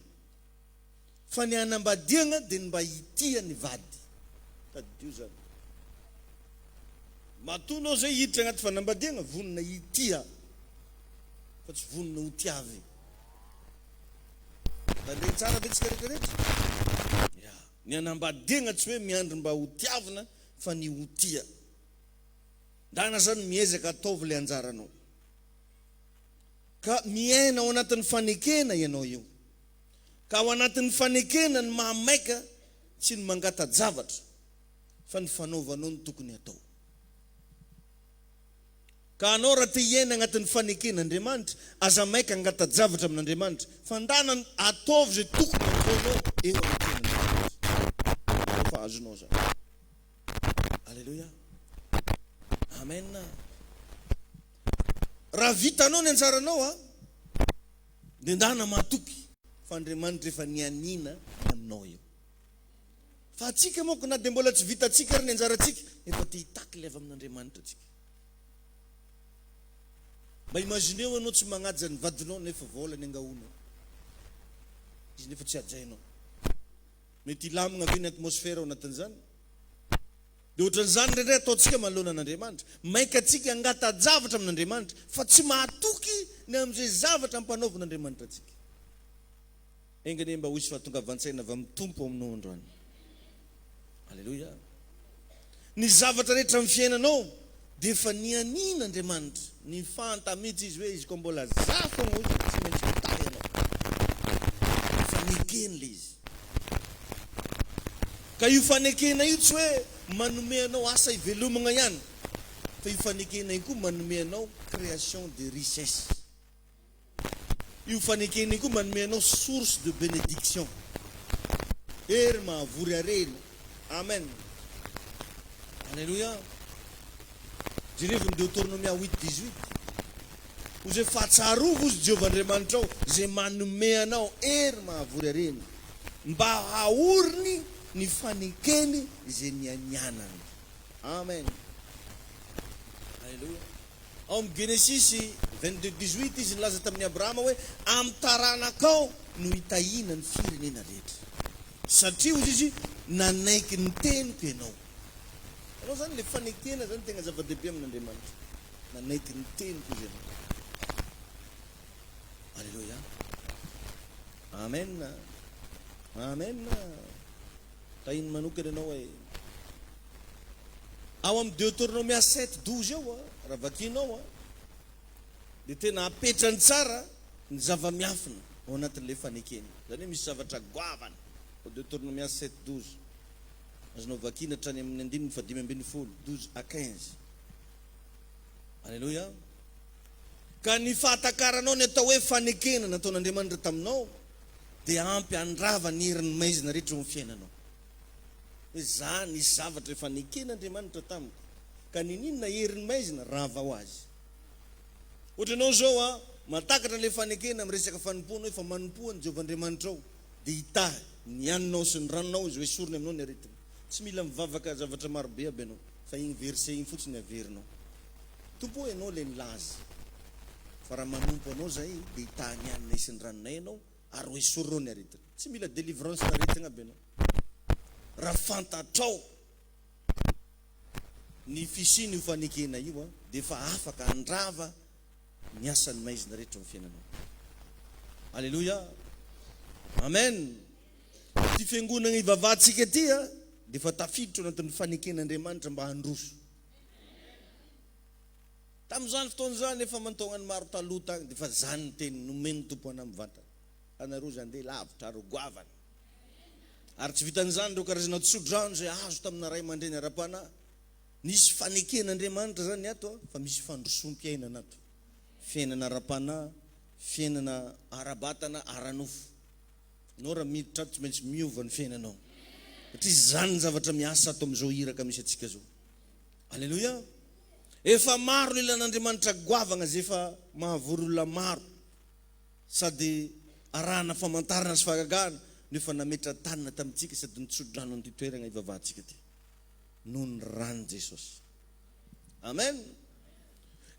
fa ny hanambadiagna dia ny mba hitia ny vady. Tadidio zany. Matoa anao zay hiditra agnaty fanambadiagna vonona hitia fa tsy vonona ho tiavy. Tandregny tsara ve tsika rehetra rehetra? Ya. Ny hanambadiagna tsy hoe miandry mba ho tiavina fa ny ho tia. Ndana zany miezaka ataovy le anjaranao. Ka miaina ao anatin'ny fanekena ianao io. Ka ao anatin'ny fanekena ny mahamaika tsy ny mangata-javatra fa ny fanaovanao ny tokony hatao. Ka anao raha te hiaina agnatin'ny fanekena Andriamanitra, aza maika hangata-javatra amin'Andriamanitra, fa ndana ataovy izay tokony hataonao eo anatrehan'Andriamanitra. Fa azonao zany. Aleloia. Amen. Raha vitanao ny anjaranao a, dia ndana matoky fa Andriamanitra efa nianiana ny aminao eo. Fa antsika manko na dia mbola tsy vitantsika ary ny anjarantsika, efa te hitaky ilay avy amin'Andriamanitra antsika. Mba imagineo ianao tsy magnaja ny vadinao nefa vola ny angahoanao. Izy nefa tsy hajainao. Mety hilamina ve ny atmosfera ao anatin'izany? Dia ohatran'izany indraindray ataontsika manoloana an'Andriamanitra. Mainka antsika hangata-javatra amin'Andriamanitra fa tsy mahatoky ny amin'izay zavatra ampanaovin'Andriamanitra antsika. Enga anie mba ho hisy fahatongavan-tsaina avy amin'ny Tompo aminao androany. Aleloia. Ny zavatra rehetra amin'ny fiainanao dia efa nianiana Andriamanitra. Nifanta mihitsy Izy hoe izy koa mbola za foana hoy izy tsy maintsy mitahy anao. Efa nekeny ilay izy. Ka io fanekena io tsy hoe manome anao asa hivelomagna ihany fa io fanekena io koa manome anao création de richesse. Io fanekena io koa manome anao source de bénédiction. Hery mahavory harena. Amen. Alléluia. Jerevo ny Deoteronomia huit dix-huit. Hoy izay, Fa tsarovy, hozy Jehovah Andriamanitrao, izay manome anao hery mahavory harena, mba haoriny ny fanekeny izay nianianany. Amen. Alléluia. Ao amin'ny Genesisy 22 18 izy nilaza tamin'i Abrahama hoe, Amin'ny taranakao no hitahiana ny firenena rehetra. Satria, hozy izy, nanaiky ny teniko ianao. Ianao izany, ilay fanekena izany tegna zava-dehibe amin'Andriamanitra. Nanaiky ny teniko izy ianao. Aleloia. Amen. Amen. Tahiny manokana ianao e. Ao amin'ny Deoteronomia 7, 12 ao, raha vakianao, dia tena apetrany tsara ny zava-miafina ao anatin'ilay fanekena. Izany hoe misy zavatra goavana ao Deoteronomia 7, 12. Azonao vakiana hatrany amin'ny andininy fahadimy ambin'ny folo, 12 à 15. Aleloia. Ka ny fahatakaranao ny atao hoe fanekena nataon'Andriamanitra taminao dia ampy handrava ny herin'ny maizina rehetra eo amin'ny fiainanao. Hoe za nisy zavatra efa neken'Andriamanitra tamiko ka niniana herin'ny maizina rava ho azy. Ohatra ianao izao a, mahatakatra ilay fanekena amin'ny resaka fanompoana hoe fa manompoa an'i Jehovah Andriamanitrao dia hitahy ny haninao sy ny ranonao izy ho esoriny aminao ny aretina. Tsy mila mivavaka zavatra marobe aby ianao fa iny verset iny fotsiny averinao. Tompo ô ianao ilay nilaza fa raha manompo anao zahay dia hitahy ny haninay sy ny ranonay ianao ary ho esorinao ny aretina. Tsy mila délivrance na aretigna aby ianao. Raha fantatrao ny fisian'io fanekena io dia efa afaka handrava ny asan'ny maizina rehetra ao amin'ny fiainanao. Aleloia. Amen. Ity fiangonana ivavahantsika ity dia efa tafiditra ao anatin'ny faneken'Andriamanitra mba handroso. Tamin'izany fotoana izany, efa aman-taonany maro taloha tany, dia efa izany ny teny nomen'ny Tompo anà mivantana. Anareo izay handeha lavitra ary ho goavana. Ary tsy vitan'izany, ireo karazana tsodrano izay azo tamina ray aman-dreny ara-panahy. Nisy faneken'Andriamanitra izany ato fa misy fandrosoam-piainana ato. Fiainana ara-panahy, fiainana ara-batana, ara-nofo. Ianao raha miditra ato tsy maintsy miova ny fiainanao. Satria izany ny zavatra miasa ato amin'izao iraka misy antsika izao. Aleloia! Efa maro ny ilan'Andriamanitra goavagna izay efa mahavory olona maro sady arahana famantarana sy fahagagana no efa nametra-tanana tamintsika sady nitso-drano an'ity toeragna ivavahantsika ity noho ny ran'i Jesosy. Amen!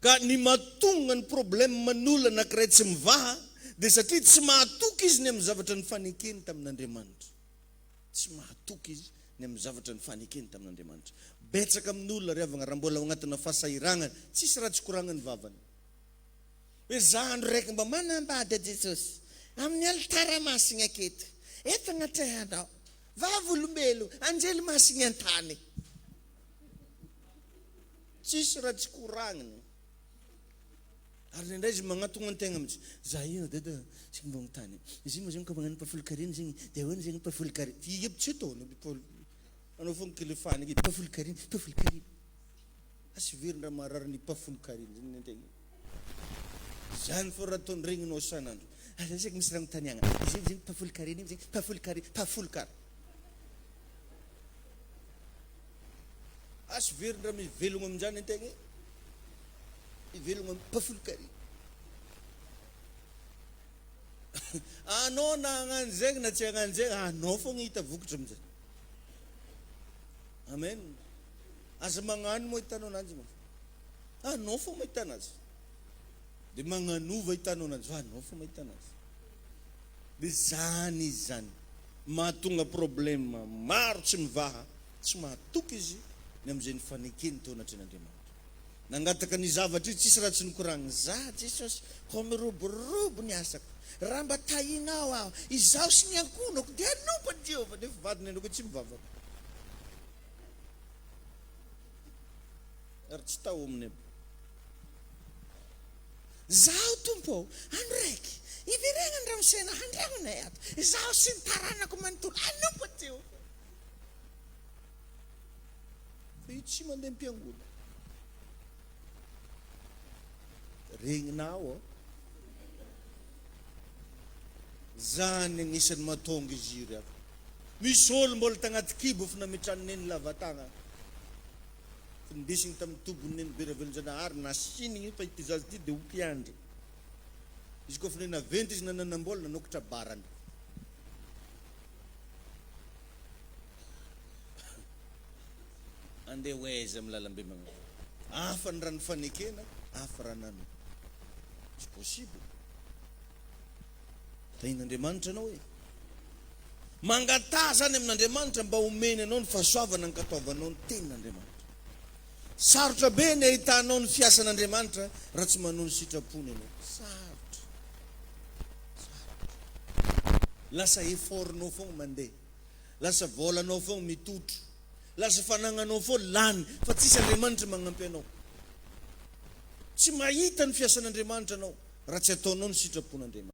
Ka ny mahatonga ny problème n'olona anankiray tsy mivaha dia satria tsy mahatoky izy ny amin'ny zavatra nifanekeny tamin'Andriamanitra. Tsy mahatoky izy ny amin'ny zavatra nifanekeny tamin'Andriamanitra. Betsaka amin'ny olona ry havagna raha mbola ao agnatina fahasahiranana, tsisy raha tsy koragna ny vavany. Hoe za andro raiky mba manambady a Jesosy amin'ny alitara masigna aketo, eto agnatrehanao, vavolombelo, anjely masigna an-tany. Tsisy raha tsy koragniny. Ary indraindray izy magnatogna an-tegna mihitsy. Za io dada tsy mba magnontany. Izy io moa zegny ka magnano mpahafolon-karena zegny dia ahoana zegny mpahafolon-karena? Ty aby tsy ataony aby Paoly. Anao fogna kilefany ake mpahafolon-karena, mpahafolon-karena. Asy very raha marary ny mpahafolon-karena zegny ny an-tegna. Zany fô raha ataony regninao isan'andro. Aza zegny misy raha agnontaniagna. Izy io zegny mpahafolon-karena io zegny mpahafolon-karena, mpahafolon-karena. Asy very ndra mivelogno aminjany antegna e. Mivelogno am mpafolokary. Anao na hagnano zegny na tsy hagnano zegny, anao fogna hita vokatra aminjay. Amen. Aza magnano moa hitanao ananjy moa. Anao fô mahita anazy. Dia magnanova hitanao ananjy fa anao fô mahita anazy. Dia zany izy zany. Mahatonga problème maro tsy mivaha, tsy mahatoky izy ny amin'izay nifanekeny teo anatrehan'Andriamanitra. Nangataka ny zavatra izy, tsisy raha tsy nikoragniny. Za Jesosy, ko miroborobo ny asako. Raha mba tahinao aho, izaho sy ny ankohonako dia hanompo an'i Jehovah. Nefa vadiny nanao hoe tsy mivavaka. Ary tsy tao aminy aby. Zaho Tompo ô, andro raiky, hiveregnany ramosena handragnonay ato, izaho sy ny taranako manontolo hanompo an'i Jehovah. Fa io tsy mandeha am-piangonana. Regninao ao. Zany agnisan'ny mahatonga izy io ry havana. Misy olo mbola tagnaty kibo efa nametrahan'i Neny lava tagna. Fa nindesigny tamin'ny tobin'i Neny be Ravelonjanahary, nasinigny fa ity zaza ity dia ho mpiandry. Izy koa efa naventy izy nananam-bola nanokatra barany. Andeha ho aiza amin'ny lalambe magnano. Hafa ny raha nifanekena, hafa raha nano. Tsy possible. Tahin'Andriamanitra anao e. Mangataha zany amin'Andriamanitra mba homeny anao ny fahasoavana ankatoavanao ny tenin'Andriamanitra. Sarotra be ny ahitanao ny fiasan'Andriamanitra raha tsy manao ny sitrapony ianao. Sarotra. Sarotra. Lasa effort-nao foagna mandeha. Lasa vôlanao foagna mitotro. Lasa fanagnanao foagna lany fa tsisy Andriamanitra magnampy anao. Tsy mahita ny fiasan'Andriamanitra anao raha tsy ataonao ny sitrapon'Andriamanitra.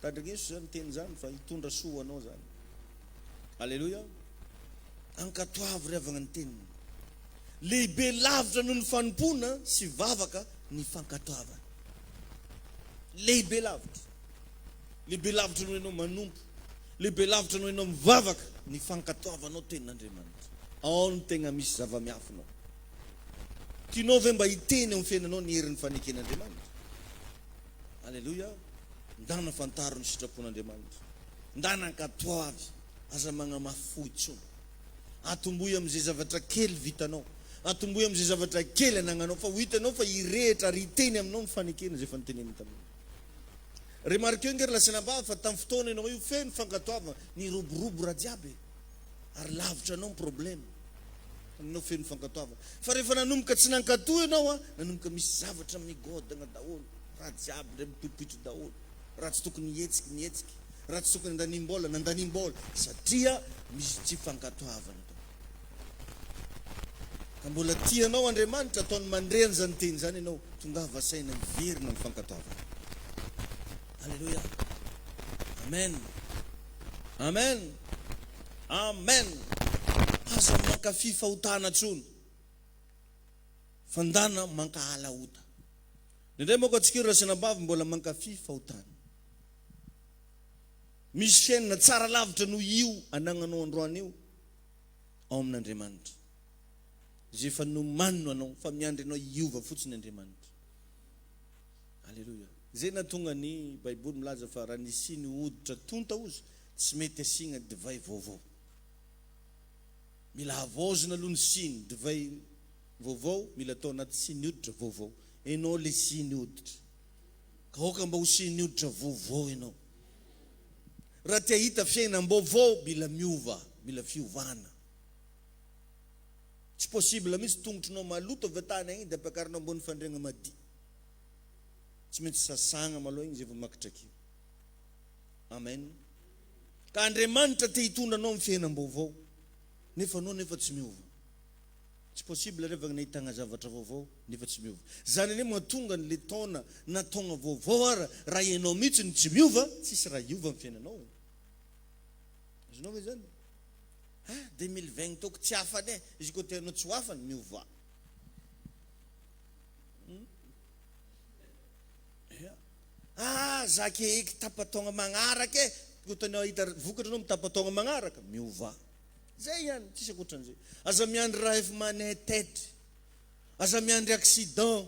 Tandrigneso zany teny zany fa hitondra soa ho anao zany. Aleloia. Ankatoavy ry havagna ny teniny. Lehibe lavitra noho ny fanompoana sy vavaka ny fankatoavana. Lehibe lavitra. Lehibe lavitra noho ianao manompo. Lehibe lavitra noho ianao mivavaka ny fankatoavanao tenin'Andriamanitra. Ao no tegna misy zava-miafina ao. Tianao ve mba hiteny eo amin'ny fiainanao ny herin'ny faneken'Andriamanitra? Aleloia! Ndana fantaro ny sitrapon'Andriamanitra. Ndana ankatoavy. Aza magnamafy fo intsony. Atombohy amin'izay zavatra kely vitanao. Atombohy amin'izay zavatra kely anagnanao fa ho hitanao fa hirehitra ary hiteny aminao ny fanekena izay efa noteneniny taminao. Remarqueo ange ry lasinambavy fa tamin'ny fotoana ianao io feno fankatoavana, niroborobo raha jiaby e! Ary lavitra anao ny problème. Taminao feno fankatoavana. Fa rehefa nanomboka tsy nankatoa ianao an, nanomboka misy zavatra migodagna daholo, raha jiaby ndray mipoipoitra daholo, raha tsy tokony hihetsiky nihetsiky, raha tsy tokony andanim-bola nandanim-bola, satria misy tsy fankatoavana tao. Ka mbola tia anao Andriamanitra, ataony mandre an'izany teny izany ianao, tongava saina hiverina amin'ny fankatoavana. Aleloia. Amen. Amen. Amen. Aza mankafy fahotana intsony. Fa ndana mankahala ota. Indraindray manko antsika ry rasinambavy mbola mankafy fahotana. Misy fiainana tsara lavitra noho io anagnanao androany io. ao amin'Andriamanitra. Izay efa nomaniny ho anao, fa miandry anao hiova fotsiny Andriamanitra. Aleloia. Izay nahatonga ny Baiboly milaza fa raha nisiany hoditra tonta ozy, tsy mety asiana divay vaovao. Mila havaozina aloha ny siny, divay vaovao mila atao anaty siny hoditra vaovao. Enao le siny hoditra. Ka aoka mba ho siny hoditra vaovao ianao. Raha te hahita fiainam-baovao mila miova, mila fiovana. Tsy possible mihitsy tongotrinao maloto avy tany agny dia ampiakarinao ambony fandriagna madio. Tsy maintsy sasagna maloha igny zay vao makitra akeo. Amen. Ka Andriamanitra te hitondra anao amin'ny fiainam-baovao nefa anao nefa tsy miova. Tsy possible reva ny ahitagna zavatra vaovao nefa tsy miova. Zany anie mahatonga ny le taona na taogna vaovao ara raha ianao mihitsy no tsy miova tsisy raha hiova amin'ny fiainanao e. Azonao ve zany? Ah 2020 taoko tsy afany e, izy koa te anao tsy ho afany miovà. Hmm? Ah za ke eky tapa-taogna magnaraka e, koa tanao hahita vokatra anao mitapa-taogna magnaraka, miovà. Zay ihany, tsisy ankoatran'izay. Aza miandry raha efa manetety. Aza miandry accident.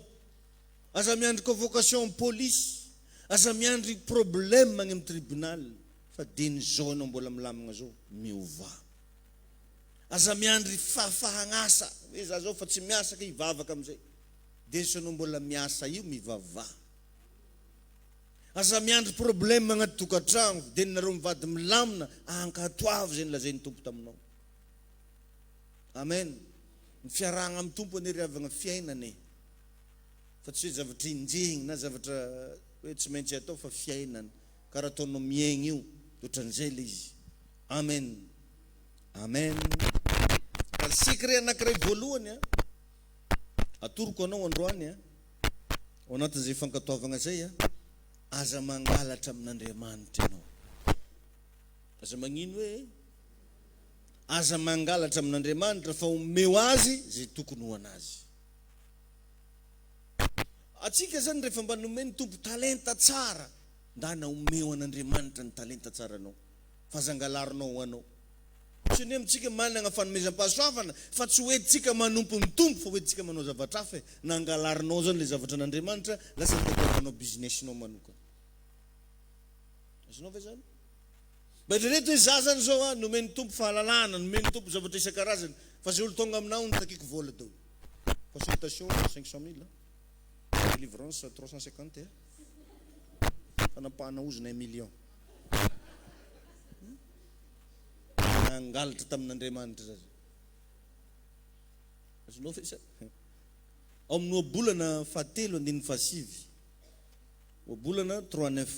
Aza miandry convocation am police. Aza miandry problème agny am tribunal. Fa dieny zao enao mbola milamigna zao, miovà. Aza miandry fahafahagn'asa hoe za zao fa tsy miasa ka hivavaka amizay. Deso anao mbola miasa io mivavaha. Aza miandry problème agnaty tokatragno de nareo mivady milamina ankatoavy zay nolazain'ny Tompo taminao. Amen. Ny fiarahagna amin'ny Tompo anie ry havagna fiainana e. Fa tsy hoe zavatra enjehigny na zavatra hoe tsy maintsy atao fa fiainana. Karaha ataonao miaigny io de ohatran'izay le izy. Amen. Amen. Ka secret anankiray voalohany a, atoroko anao androany a, ao anatin'izay fankatoavagna zay a, aza mangalatra amin'Andriamanitra ianao. Aza magnino hoe aza mangalatra amin'Andriamanitra fa omeo azy zay tokony ho anazy. Atsika zany rehefa mba nomen'ny Tompo talenta tsara, ndana omeo an'Andriamanitra ny talenta tsaranao. Fa aza angalarinao ho anao. Tsy ny hoe amintsika manana fanomezam-pahasoavana fa tsy ho entintsika manompo ny Tompo fa ho entintsika manao zavatra hafa e. Na angalarinao zany le zavatra an'Andriamanitra, lasa nitadiavanao business-nao manokana. Azonao ve zany? Mba eritrereto hoe za zany zao a, nomen'ny Tompo fahalalahana, nomen'ny Tompo zavatra isan-karazany, fa zay olo tonga aminah hono takiako vola daholo. Consultation 500 mille, délivrance 350, fanapahana ozona un million. Nangalatra tamin'Andriamanitra zaza. Azonao ve sa? Ao amin'ny ohabolana fahatelo andininy fahasivy. Ohabolana 3 9.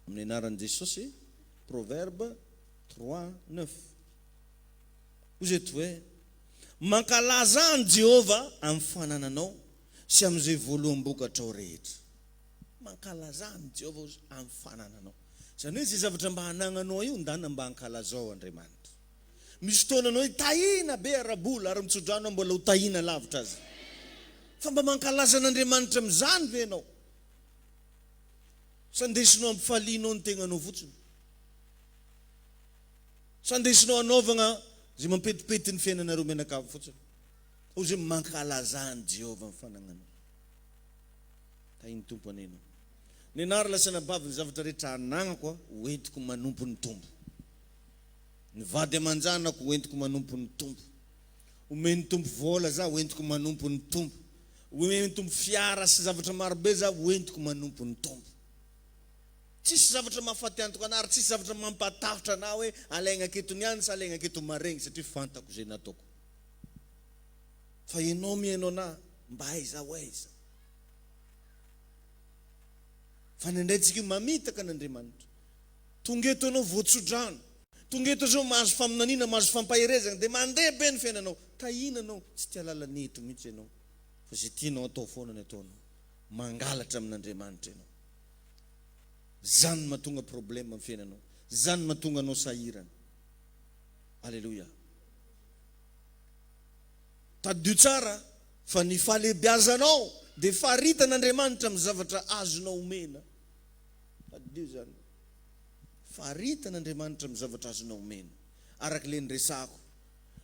Amin'ny anaran'i Jesosy, Proverbe 3 9. Hoy izy eto hoe, Mankalaza an'i Jehovah amin'ny fanananao sy amin'izay voaloham-bokatrao rehetra. Mankalazà an'i Jehovah ozy amin'ny fanananao. Izany hoe izay zavatra mba anagnanao io, ndana mba ankalazao Andriamanitra. Misy fotoana anao hoe tahiana be ara-bola ary mitsodrano aho mbola ho tahiana lavitra aza. Fa mba mankalaza an'Andriamanitra amin'izany ve ianao? Sa ndesinao ampifalianao ny tegnanao fotsiny? Sa ndesinao anaovagna izay mampetipety ny fiainanareo mianakavy fotsiny? Hoy izy hoe mankalazà an'i Jehovah amin'ny fanagnanao. Tahin'ny Tompo anie ianao. Nenaro lasa anabavy ny zavatra rehetra anagnako aho ho entiko manompo ny Tompo. Ny vady aman-janako ho entiko manompo ny Tompo. Omen'ny Tompo vola za ho entiko manompo ny Tompo. Omen'ny Tompo fiara sy zavatra marobe za ho entiko manompo ny Tompo. Tsisy zavatra mahafaty antoka anah ary tsisy zavatra mampatahotra anah hoe alaigna aketo niany sa alaigna aketo maregny satria fantako izay nataoko. Fa ianao mihaino anah mba aiza ho aiza? Fa indraindray tsika io mamitaka an'Andriamanitra. Tonga eto ianao voatsodrano. Tonga eto zao mahazo faminaniana, mahazo fampaherezana dia mandeha be ny fiainanao. Tahiana anao, tsy tia lalana eto mihitsy ianao fa izay tianao atao foana ny ataonao. Mangalatra amin'Andriamanitra ianao. Zany no mahatonga problème amin'ny fiainanao. Zany no mahatonga anao sahirana. Aleloia. Tadidio tsara fa ny fahalehibiazanao dia faritan'Andriamanitra amin'ny zavatra azonao omena. Tadidio izany. Faritan'Andriamanitra amin'ny zavatra azonao omena. Araka ilay niresahako.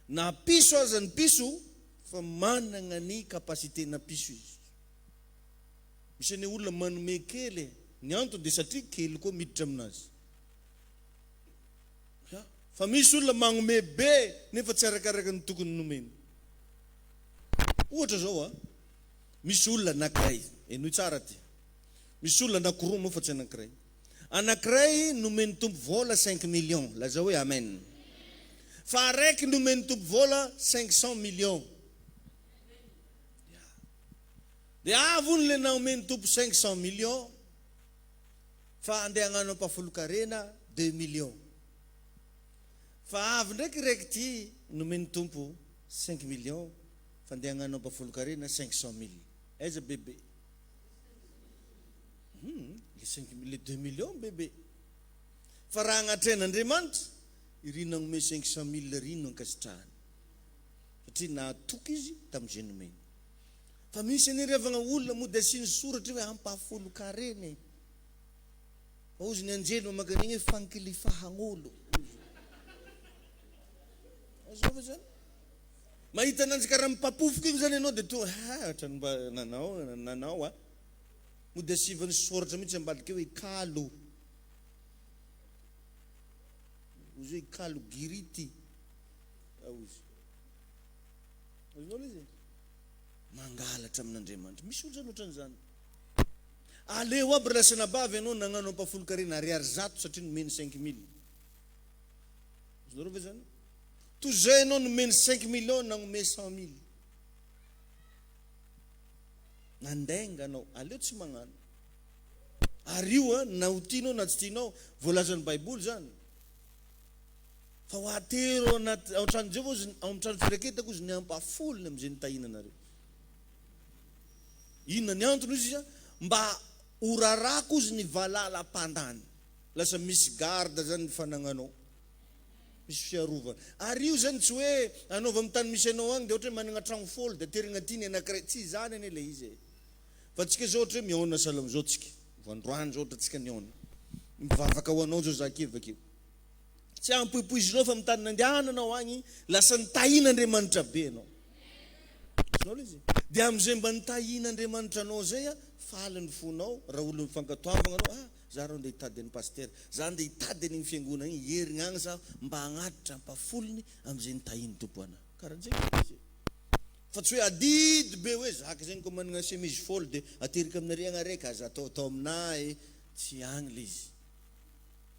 Na piso aza ny piso fa manana ny capacité-na piso izy. Misy anie olona manome kely e. Ny antony dia satria kely koa miditra aminazy. Fa misy olona magnome be nefa tsy arakaraka ny tokony nomeny. Ohatra zao a, misy olona anakiray, henoy tsara ty, misy olona anakiroa moa fa tsy anakiray, anakiray nomen'ny Tompo vola cinq millions, lazao hoe amen, fa araiky nomen'ny Tompo vola 500 millions, ya, dia avy hono le naomen'ny Tompo 500 millions, fa andeha hagnano ampahafolon-karena deux millions. Fa avy ndraiky raiky ty nomen'ny Tompo cinq millions fa andeha hagnano ampahafolon-karena 500 mille. Aiza bebe? Hum, le cinq le deux millions bebe. Fa raha agnatrehan'Andriamanitra, iry nagnome 500 mille ry no ankasitrahany. Satria nahatoky izy tamin'izay nomeny. Fa misy anie ry havagna olona mody asiany soratra hoe ampahafolon-karena e. Fa hozy ny anjely mamaky an'igny hoe fankilifahagn'olo. Azonao ve zany? Mahita ananjy karaha mipapofoka igny zany ianao dia toa ha ohatran'ny mba nanao nanao a. Mody asivany soratra mihitsy ambadika eo hoe kalo. Ozy hoe kalo giri ty. Ozy. Azonao le izy e? Mangalatra amin'Andriamanitra. Misy olo zany ohatran'izany. Aleo aby ry lasanabavy ianao nagnano ampahafolon-karena ariary 100 satria nomeny 5000. Azonareo ve zany? Toy izay ianao nomeny 5 millions nagnome 100 000. Nandainga anao. Aleo tsy magnano. Ary io a, na ho tianao na tsy tianao, voalazan'ny Baiboly zany. Fa ho atero ao anaty ao an-trano Jehovah ozy, ao amin'ny trano firaketako ozy ny ampahafolony amin'izay nitahiana anareo. Inona ny antony ozy izy? Mba ho rarako ozy ny valala mpandany. Lasa misy garde zany ny fanagnanao. Misy fiarovana. Ary io zany tsy hoe anaova amin'ny tany misy anao agny dia ohatra hoe managna tragno folo dia aterigna aty ny anankiray. Tsy izany anie ilay izy e. Fa tsika zao ohatra hoe mihaona sahala amin'izao tsika. Vao androany zao ohatra tsika nihaona. Mivavaka ho anao zao za akia avakeo. Tsy ampoipoizinao fa amin'ny tany nandehananao agny lasa nitahian'Andriamanitra be ianao. Azonao ilay izy? Dia amin'izay mba nitahian'Andriamanitra anao izay, faly ny fonao raha olon'ny fankatoavagna anao, ah, za reo ndeha hitady an'i Pasitera, za ndeha hitady an'igny fiangonana igny, hierigna agny zaho mba hagnatitra ampahafolony amin'izay nitahian'ny Tompo anah. Karahan'izay ilay izy e. Fa tsy hoe adidy be hoe zaka zegny koa managna chemise fôlo dia ateriko aminareo agny araiky, aza ataotao aminah e. Tsy agny ilay izy.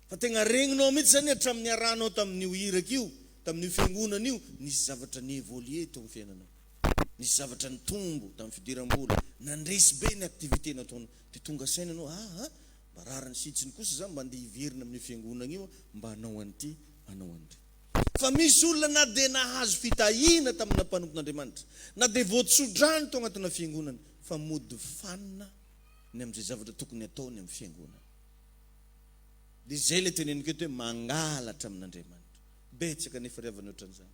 Fa tegna regninao mihitsy zany hatramin'ny niarahanao tamin'io iraka io, tamin'io fiangonana io, nisy zavatra ni-évoluer teo amin'ny fiainanao. Nisy zavatra nitombo tamin'ny fidiram-bola, nandresy be ny activité nataonao. Dia tonga saina anao, ah ah, mba rariny sy hitsiny kosa za mba andeha hiverina amin'io fiangonana io mba hanao an'ity, hanao an'ity. Fa misy olona na dia nahazo fitahiana tamina mpanompon'Andriamanitra, na dia voatsodrano tao anatina fiangonana, fa mody fanina ny amin'izay zavatra tokony hataony amin'ny fiangonana. Dia izay ilay teneniko eto hoe mangalatra amin'Andriamanitra. Betsaka anefa ry havana ohatran'izany.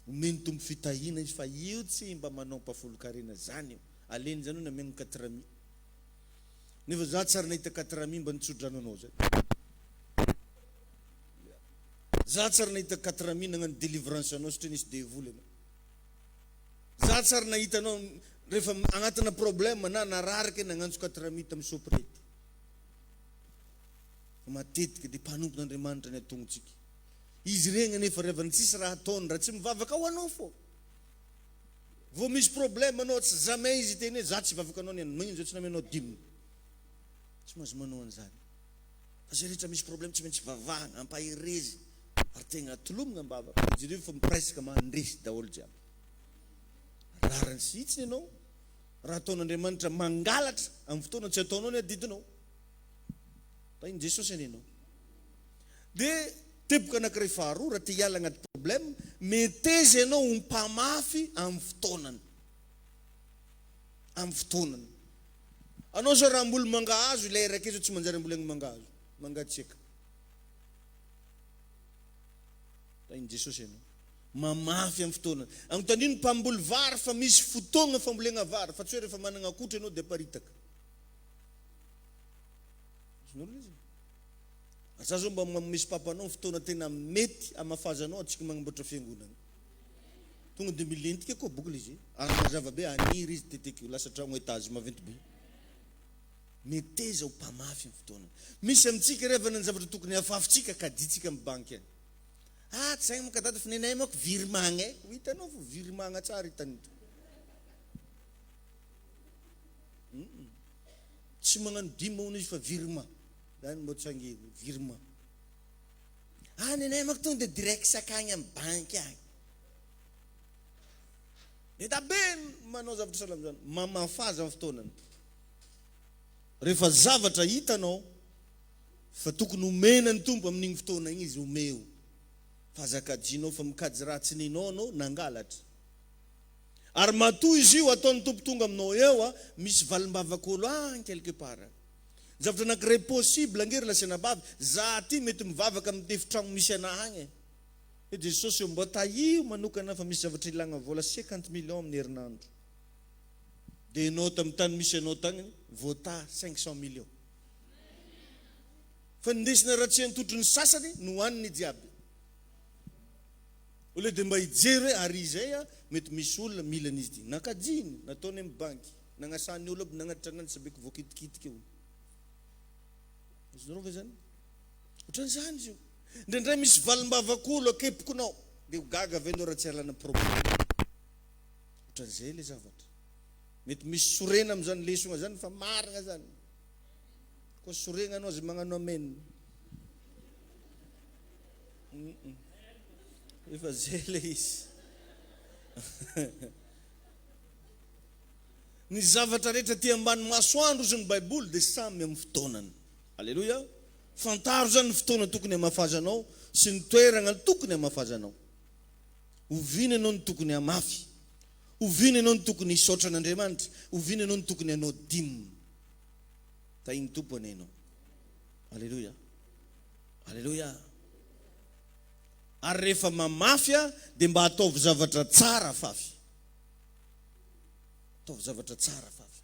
Omen'ny Tompo fitahiana izy fa io tsy mba manao ampahafolon-karena izany io. Aleny izany hono ameno quatre mille. Nefa za tsy ary nahita quatre mille mba nitsodrano anao zay. Za tsy ary nahita 4000 nagnano délivrance anao satria nisy devoly anao. Za tsy ary nahita anao rehefa agnatina problème na narary ke nagnantso 4000 tamin'ny soprety. Fa matetika dia mpanompon'Andriamanitra ny atongotsika. Izy regny anefa rehefa tsisy raha ataony raha tsy mivavaka ho anao fô. Vao misy problème anao tsy jamais izy hiteny hoe za tsy hivavaka anao niany, magnino zao tsy namenao dimy. Tsy mahazo manao an'izany. Fa zay rehetra misy problème tsy maintsy vavahana, ampaherezina ary tegna tolomigna am-bavaka. Jereo fa presque mandresy daholo jiaby. Rariny sy hitsiny ianao raha ataon'Andriamanitra mangalatra amin'ny fotoana tsy ataonao ny adidinao. Tahin'i Jesosy anie ianao. Dia teboka anankiray faharoa raha te hiala agnaty problème, meteza ianao ho mpamafy amin'ny fotoanany. Amin'ny fotoanany. Anao zao raha hamboly mangahazo ilay raiky zao tsy manjary ambolegny mangahazo. Mangatsiaka. Tahin'i Jesosy ianao. Mamafy amin'ny fotoanany. Anontanio ny mpamboly vary fa misy fotoagna fambolegna vary fa tsy hoe rehefa managna akotry ianao dia aparitaka. Azonao ilay izy? Ary za zao mba misy papanao fotoana tena mety hamafazanao antsika magnamboatra fiangonana. Tonga dia milentika koa boky ilay izy. Ary mazava be haniry izy teteky ho lasa tragno étage maventy be. Meteza ho mpamafy ny fotoana. Misy amintsika ry havana ny zavatra tokony hafafintsika kajintsika amin'ny banky any. Ah tsy hainy manko dada fa nenay manko virement e. Ho hitanao fa virement tsara hitan'ito. Tsy magnano dime hono izy fa virement. Zany mbo tsy angevy, virement. Ah nenay manko tonga dia direct sakagny amin'ny banky agny. Be da be manao zavatra sahala amin'izany. Mamafaza ny fotoanany. Rehefa zavatra hitanao fa tokony homena ny Tompo amin'igny fotoana igny izy, omeo. Fa aza kajinao fa mikajy ratsy ninao anao nangalatra. Ary matoa izy io ataon'ny Tompo tonga aminao eo a, misy valim-bavak'olo agny quelque part agny. Ny zavatra anankiray possible ange ry lahy-sy-anabavy, za aty mety mivavaka amin'ny efitragno misy anah agny e. Hoe Jesosy ô mba tahio manokana fa misy zavatra ilagna vola 50 millions amin'ny herinandro. Dia enao tamin'ny tany misy anao tagny voataha 500 millions. Fa nindesina ratsiantotry ny sasany nohaniny jiaby. Au lieu de mba hijery hoe ary izay a mety misy olona mila an'izy ity. Nakajiny, nataony amin'ny banky, nagnasan'ny olo aby nagnatitra ananjy sabeky voakitikitika io. Azonareo ve zany? Ohatran'izany izy io. Indraindray misy valim-bavak'olo akepokinao, dia ho gaga ve enao raha tsy alana problème? Ohatran'izay ilay zavatra. Mety misy sorena amin'izany lesona izany fa marina izany. Koa sorena anao aza magnano amen. Efa zay ilay izy. Ny zavatra rehetra aty ambany masoandro hozy ny baiboly dia samy amin'ny fotoanany. Aleloia. Fantaro izany ny fotoana tokony hamafazanao sy ny toerana tokony hamafazanao. Oviana ianao no tokony hamafy? Oviana ianao no tokony hisaotra an'Andriamanitra? Oviana ianao no tokony hanao dîme? Tahin'ny Tompo anie ianao. Aleloia. Aleloia. Ary rehefa mamafy dia mba ataovy zavatra tsara afafy. Ataovy zavatra tsara afafy.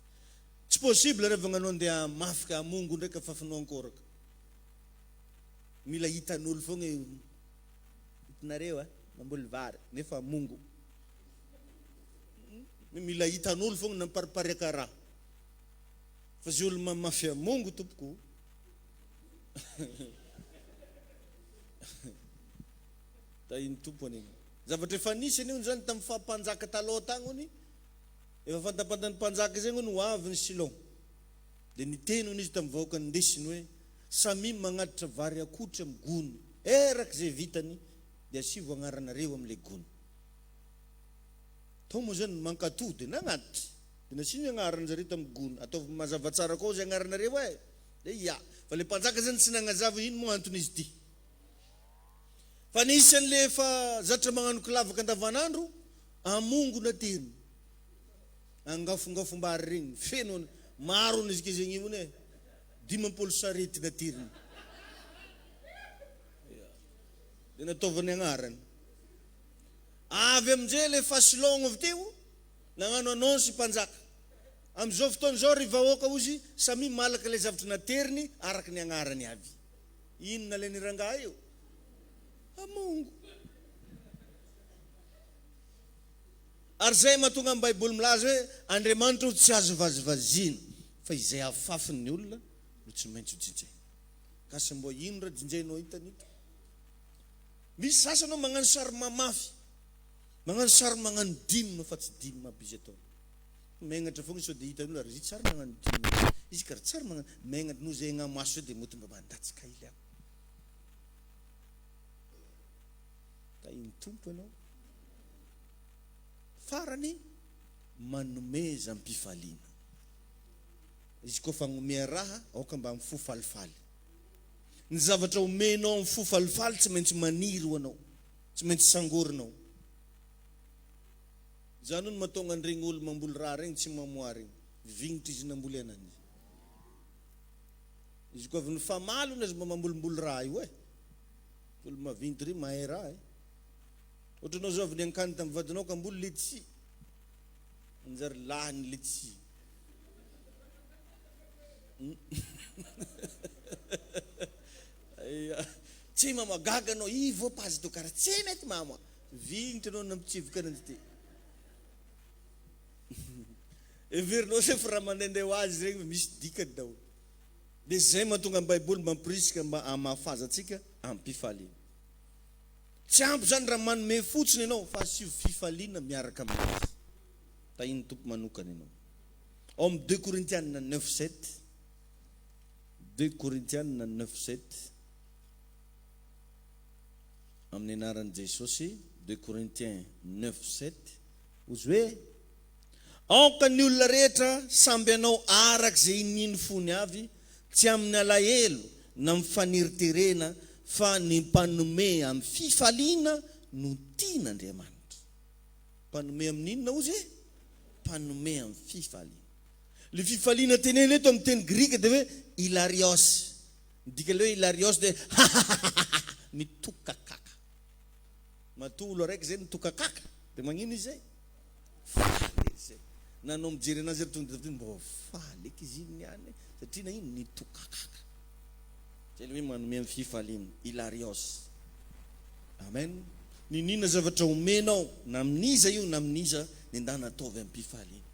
Tsy possible rehefa anao andeha hamafy ka hamongo ndraiky afafinao ankoraka. Mila hitan'olo foagna io. Hitanareo a, mamboly vary nefa hamongo. Mila hitan'olo foagna namparipariaka raha. Fa zay olo mamafy hamongo tompoko. Tahin'ny Tompo anie. Zavatra efa nisy anie hono zany tamin'ny faha mpanjaka taloha tagny hono, efa fantapantan'ny mpanjaka izay hono ho avy ny Silon. Dia niteny hono izy tamin'ny vahoaka nindesiny hoe, Samia magnatitra vary akotry amin'ny gony eraky izay vitany dia asivo agnaranareo amin'ilay gony. Tao moa zany ny mankatò dia nagnatitra. Dia nasiany agnaran-jareo tamin'ny gony. Ataovy mazava tsara koa izay agnaranareo e! Dia ia. Fa ilay mpanjaka zany tsy nagnazava ino moa anton'izy ity. Fa nisy an'le efa zatra magnano kilavaka andavanandro, amongona teny. Angafongafom-bary regny, feno an, maro an'izy ke zegny io e. 50 sarety nateriny. Ia. Dia nataovany agnarany. Avy amin'izay le fasilogno avy teo, nagnano annonce mpanjaka. Amin'izao fotoana izao ry vahoaka hozy, samia malaka ilay zavatra nateriny araka ny agnarany avy. Inona ilay nirangahy io? Hamongo. Ary izay mahatonga ny Baiboly milaza hoe Andriamanitra ho tsy azo vazivaziana, fa izay afafin'ny olona no tsy maintsy ho jinjaina. Gasy mbo ino raha jinjainao hitany ito? Misy sasany ao magnano sary mamafy, magnano sary magnano dime fa tsy dime aby izy ataony. Megnatra foagna izy sao dia hitan'olo ary izy tsary magnano dime, izy kara tsary magnano, megnatra noho izay agnamaso zay dia mody mba mandatsaka hely aho. Tahin'ny Tompo ianao. Farany, manomeza am-pifaliana. Izy koa fagnomea raha, aoka mba amin'ny fo falifaly. Ny zavatra omenao amin'ny fo falifaly tsy maintsy maniry ho anao, tsy maintsy sangorinao. Izany hono mahatonga an'iregny olo mamboly raha regny tsy mamoà regny. Vignitra izy namboly ananjy. Izy koa avy nifamaly hono aza mba mambolimboly raha io e. Olo mavinty ry mahay raha e. Ohatra anao zao avy niankany tamin'ny vadinao ka amboly letchis. Manjary lany letchis. Tsy mama gaga anao, i voapazy to kara tsy mety mama. Vignitra anao nampitsivoka ananjy ty. Heverinao zay fa raha mandehandeha ho azy regny misy dikany daholo. Dia zay mahatonga ny baiboly mampirisika mba hamafaza antsika am-pifaliana. Tsy ampy zany raha manome fotsiny ianao fa asio fifaliana miaraka aminazy. Tahin'ny Tompo manokana ianao. Ao amin'ny deux Korintiana neuf sept, deux Korintiana neuf sept, amin'ny anaran'i Jesosy, deux Corinthiens neuf sept, hozy hoe, Aoka ny olona rehetra samby hanao araka izay inian'ny fony avy, tsy amin'ny alahelo na amin'ny faneriterena, fa ny mpanome amin'ny fifaliana no tian'Andriamanitra. Mpanome amin'ny inona hozy e? Mpanome amin'ny fifaliana. Ilay fifaliana tenenina eto amin'ny teny grika dia hoe hilarios. Ny dikan'ilay hoe hilarios dia hahahahaha, mitokakaka. Matoa olo araiky zay mitokakaka dia magnino izy zay? Faly izy zay. Na anao mijery anazy ary tonga dia mbô faly eky izy iny niany e, satria nagnino? Nitokakaka. Zay le hoe manome amin'ny fifaliana, hilarios. Amen. N'inon'inona zavatra omenao, na amin'iza io na amin'iza, dia ndana ataovy am-pifaliana.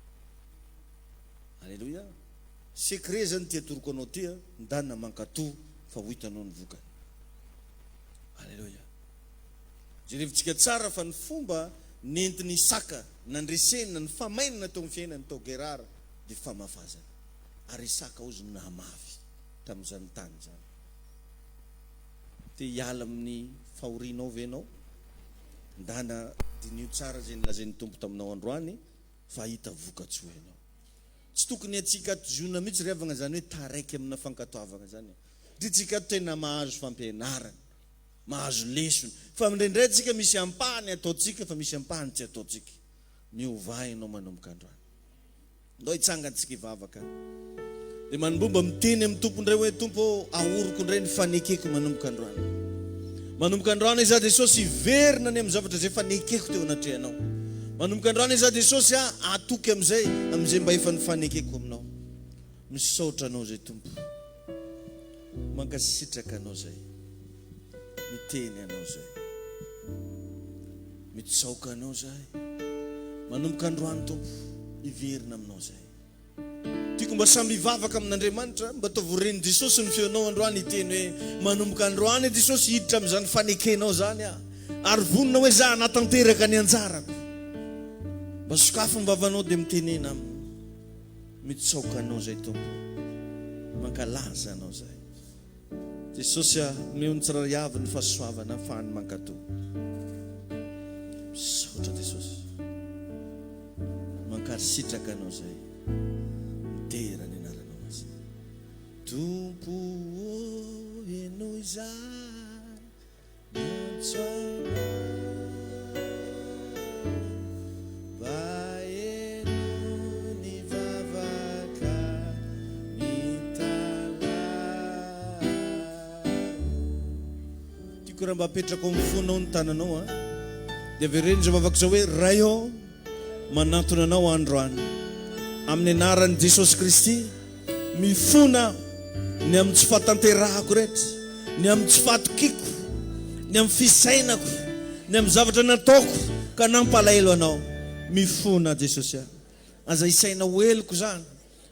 Aleloia. Secret zany ity atoroko anao ity a, ndana mankatò fa ho hitanao ny vokany. Aleloia. Jerevintsika tsara fa ny fomba nentin'i Isaka nandresena ny famainana teo amin'ny fiainany tao Gerara dia famafazana. Ary Isaka hozy no nahamafy tamin'izany tany izany. Te hiala amin'ny fahorianao ve ianao? Ndana diniho tsara izay nolazain'ny Tompo taminao androany fa hahita vokatsoa ianao. Tsy tokony antsika ato Ziona mihitsy ry havagna izany hoe taraiky amina fankatoavagna izany e. Satria tsika ato tena mahazo fampianarana, mahazo lesona. Fa indraindray tsika misy ampahany ataontsika fa misy ampahany tsy ataontsika. Miovà ianao manomboka androany. Ndao hitsangantsika hivavaka. Dia manomboha mba miteny amin'ny Tompo indray hoe, Tompo ô, ahoriko indray ny fanekeko manomboka androany. Manomboka androany izaho Jesosy hiverina any amin'ny zavatra izay efa nekeko teo anatrehanao. Manomboka androany izaho Jesosy a, hatoky amin'izay, amin'izay mba efa nifanekeko aminao. Misaotra anao izay Tompo. Mankasitraka anao izay. Miteny anao izay. Mitsaoka anao izahay. Manomboka androany Tompo, hiverina aminao izahay. Tiako mba samy hivavaka amin'Andriamanitra, mba ataovy ho ren'i Jesosy ny feonao androany hiteny hoe, manomboka androany Jesosy hiditra amin'izany fanekenao izany aho, ary vonona hoe za hanatanteraka ny anjarako. Mba sokafy ny vavanao dia mitenena aminy. Mitsaoka anao izay Tompo. Mankalaza anao izahay. Jesosy a, omeo ny tsirairay avy ny fahasoavana afahany mankato. Misaotra Jesosy. Mankasitraka anao zay. Midera ny anaranao masina. Tompo ô, henoy izahay. Miantso anao. Mba henoy ny vavaka mitalaho. Tiako raha mba apetrako amin'ny fonao ny tananao a. Dia avereno izao vavaka izao hoe, Ray ô, manantona anao aho androany. Amin'ny anaran'i Jesosy Kristy, Mifona aho ny amin'ny tsy fahatanterahako rehetra, ny amin'ny tsy fahatokiako, ny amin'ny fisainako, ny amin'ny zavatra nataoko ka nampalahelo Anao. Mifona aho Jesosy a. Aza isaina ho heloko izany,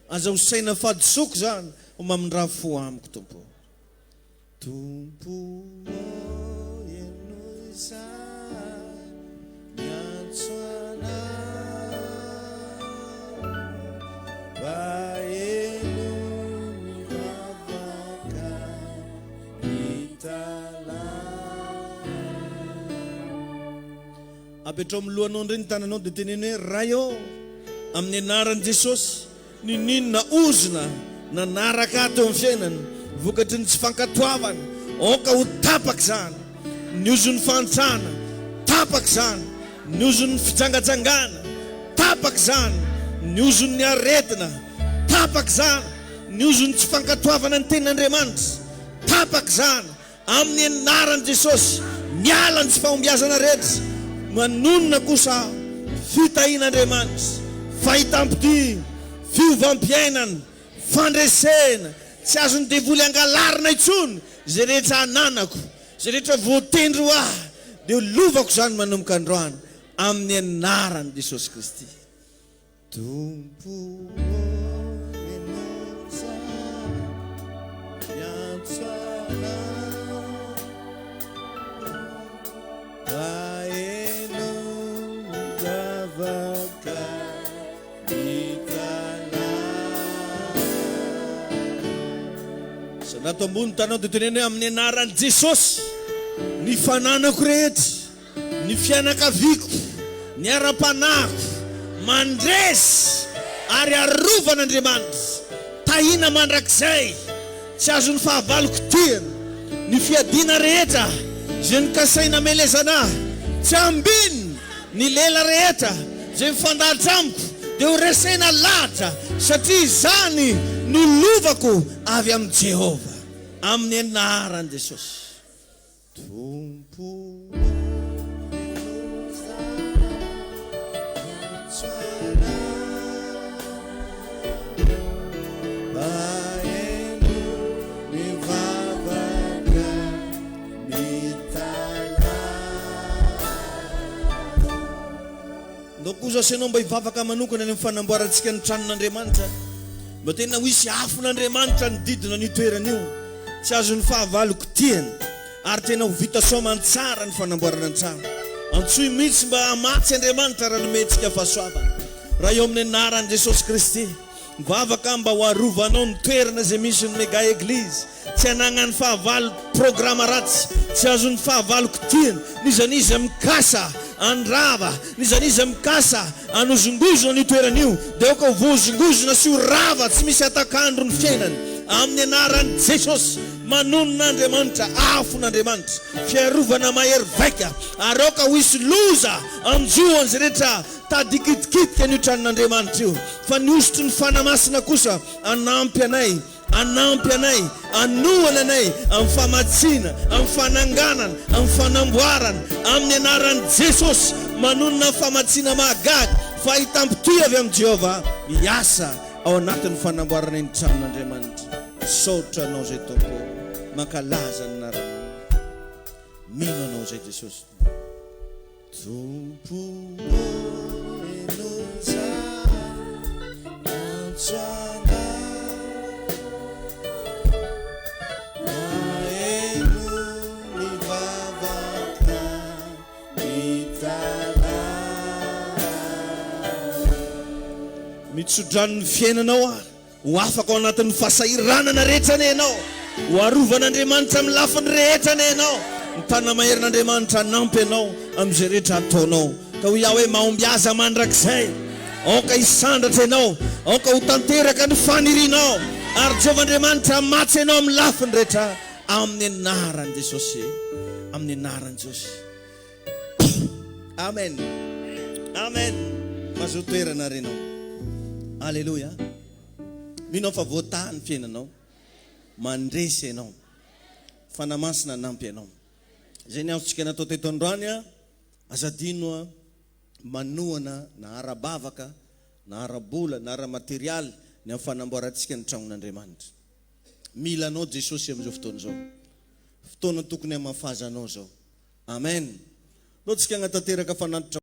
aza ho saina fahadisoako izany, fa mamindrà fo amiko Tompo ô. Tompo ô henoy izahay miantso Anao mba henoy ny vavaka mitalaho. Apetrao amin'ny lohanao indray ny tananao dia teneno hoe, Ray ô, amin'ny anaran'i Jesosy, Ninoninona ozona nanaraka ahy teo amin'ny fiainana vokatry ny tsy fankatoavana, aoka ho tapaka izany. Ny ozon'ny fahantrana, tapaka izany. Ny ozon'ny fijangajangana, tapaka izany. Ny ozon'ny aretina, tapaka izany. Ny ozon'ny tsy fankatoavana ny tenin'Andriamanitra, tapaka izany. Amin'ny anaran'i Jesosy, miala ny tsy fahombiazana rehetra, manonona kosa aho, fitahian'Andriamanitra, fahitam-pitia, fiovam-piainana, fandresena, tsy azon'ny devoly angalarina intsony izay rehetra ananako, izay rehetra voatendry ho ahy, dia ho lovako izany manomboka androany, amin'ny anaran'i Jesosy Kristy. Tompo ô, henoy izahay, miantso Anao, mba henoy ny vavaka mitalaho. Sanato ambony tanao dia teneno hoe amin'ny anaran'i Jesosy ny fananako rehetra. Ny fianakaviako, ny ara-panahiko, mandresy ary arovan'Andriamanitra, tahiana mandrakizay, tsy azon'ny fahavalo kitihina, ny fiadiana rehetra izay nokasaina hamelezana ahy, tsy ambinina, ny lela rehetra izay mifandahatra amiko dia ho resena lahatra, satria izany no lovako avy amin'i Jehovah. Amin'ny anaran'i Jesosy. Tompo ô, henoy izahay, miantso Anao, mba henoy ny vavaka mitalaho. Ndao kosa asainao mba hivavaka manokana any amin'ny fanamboarantsika ny tranon'Andriamanitra, mba tena ho hisy afon'Andriamanitra hanodidina an'io toerana io. Tsy azon'ny fahavalo kitihina. Ary tena ho vita soamantsara ny fanamboarana ny trano. Antsoy mihitsy mba hamatsy Andriamanitra raha nomentsika fahasoavana. Ray eo amin'ny anaran'i Jesosy Kristy, mivavaka aho mba ho arovanao ny toerana izay misy ny Mega Eglise. Tsy anagnan'ny fahavalo programa ratsy, tsy azon'ny fahavalo kitihina, n'iza n'iza mikasa handrava, n'iza n'iza mikasa hanozongozona an'io toerana io, dia aoka ho voahozongozona sy ho rava tsy misy hatak'andro ny fiainany, amin'ny anaran'i Jesosy. Manonona Andriamanitra, afon'Andriamanitra, fiarovana mahery vaika, ary aoka ho hisy loza hanjo an'izay rehetra tady hikitikitika an'io tranon'Andriamanitra io, fa ny hosotry ny Fanahy Masina kosa hanampy anay, hanampy anay, hanohana anay amin'ny famatsiana, amin'ny fananganana, amin'ny fanamboarana, amin'ny anaran'i Jesosy, manonona famatsiana mahagaga, fahitam-pitia avy amin'i Jehovah miasa ao anatin'ny fanamboarana iny tranon'Andriamanitra. Misaotra Anao izay Tompo ô, mankalaza ny anaranao, mino Anao izay Jesosy Tompo ô, henoy izany antso anay, maheno ny vavaka mitalaho. Mitsodrano ny fiainanao aho. Ho afaka ao anatin'ny fahasahiranana rehetra anie ianao. Ho arovan'Andriamanitra amin'ny lafiny rehetra anie ianao. Ny tana-maherin'Andriamanitra hanampy anao amin'izay rehetra ataonao. Ka hoy aho hoe, Mahombiaza mandrakizay. Aoka hisandratra ianao. Aoka ho tanteraka ny fanirianao. Ary Jehovah Andriamanitra hamatsy anao amin'ny lafiny rehetra. Amin'ny anaran'i Jesosy. Amin'ny anaran'i Jesosy. Amen. Amen. Mazoa toerana ary ianao. Aleloia. Mino aho fa voataha ny fiainanao. Mandresy ianao. Fanahy Masina hanampy anao. Izay ny azontsika natao teto androany a. Aza adino a manohana na ara-bavaka na ara-bola na ara-materialy ny amin'ny fanamboarantsika ny tragnon'Andriamanitra. Mila anao Jesosy amin'izao fotoana izao. Fotoana tokony hamafazanao izao. Amen. Ndao tsika hagnatanteraka fanatitra.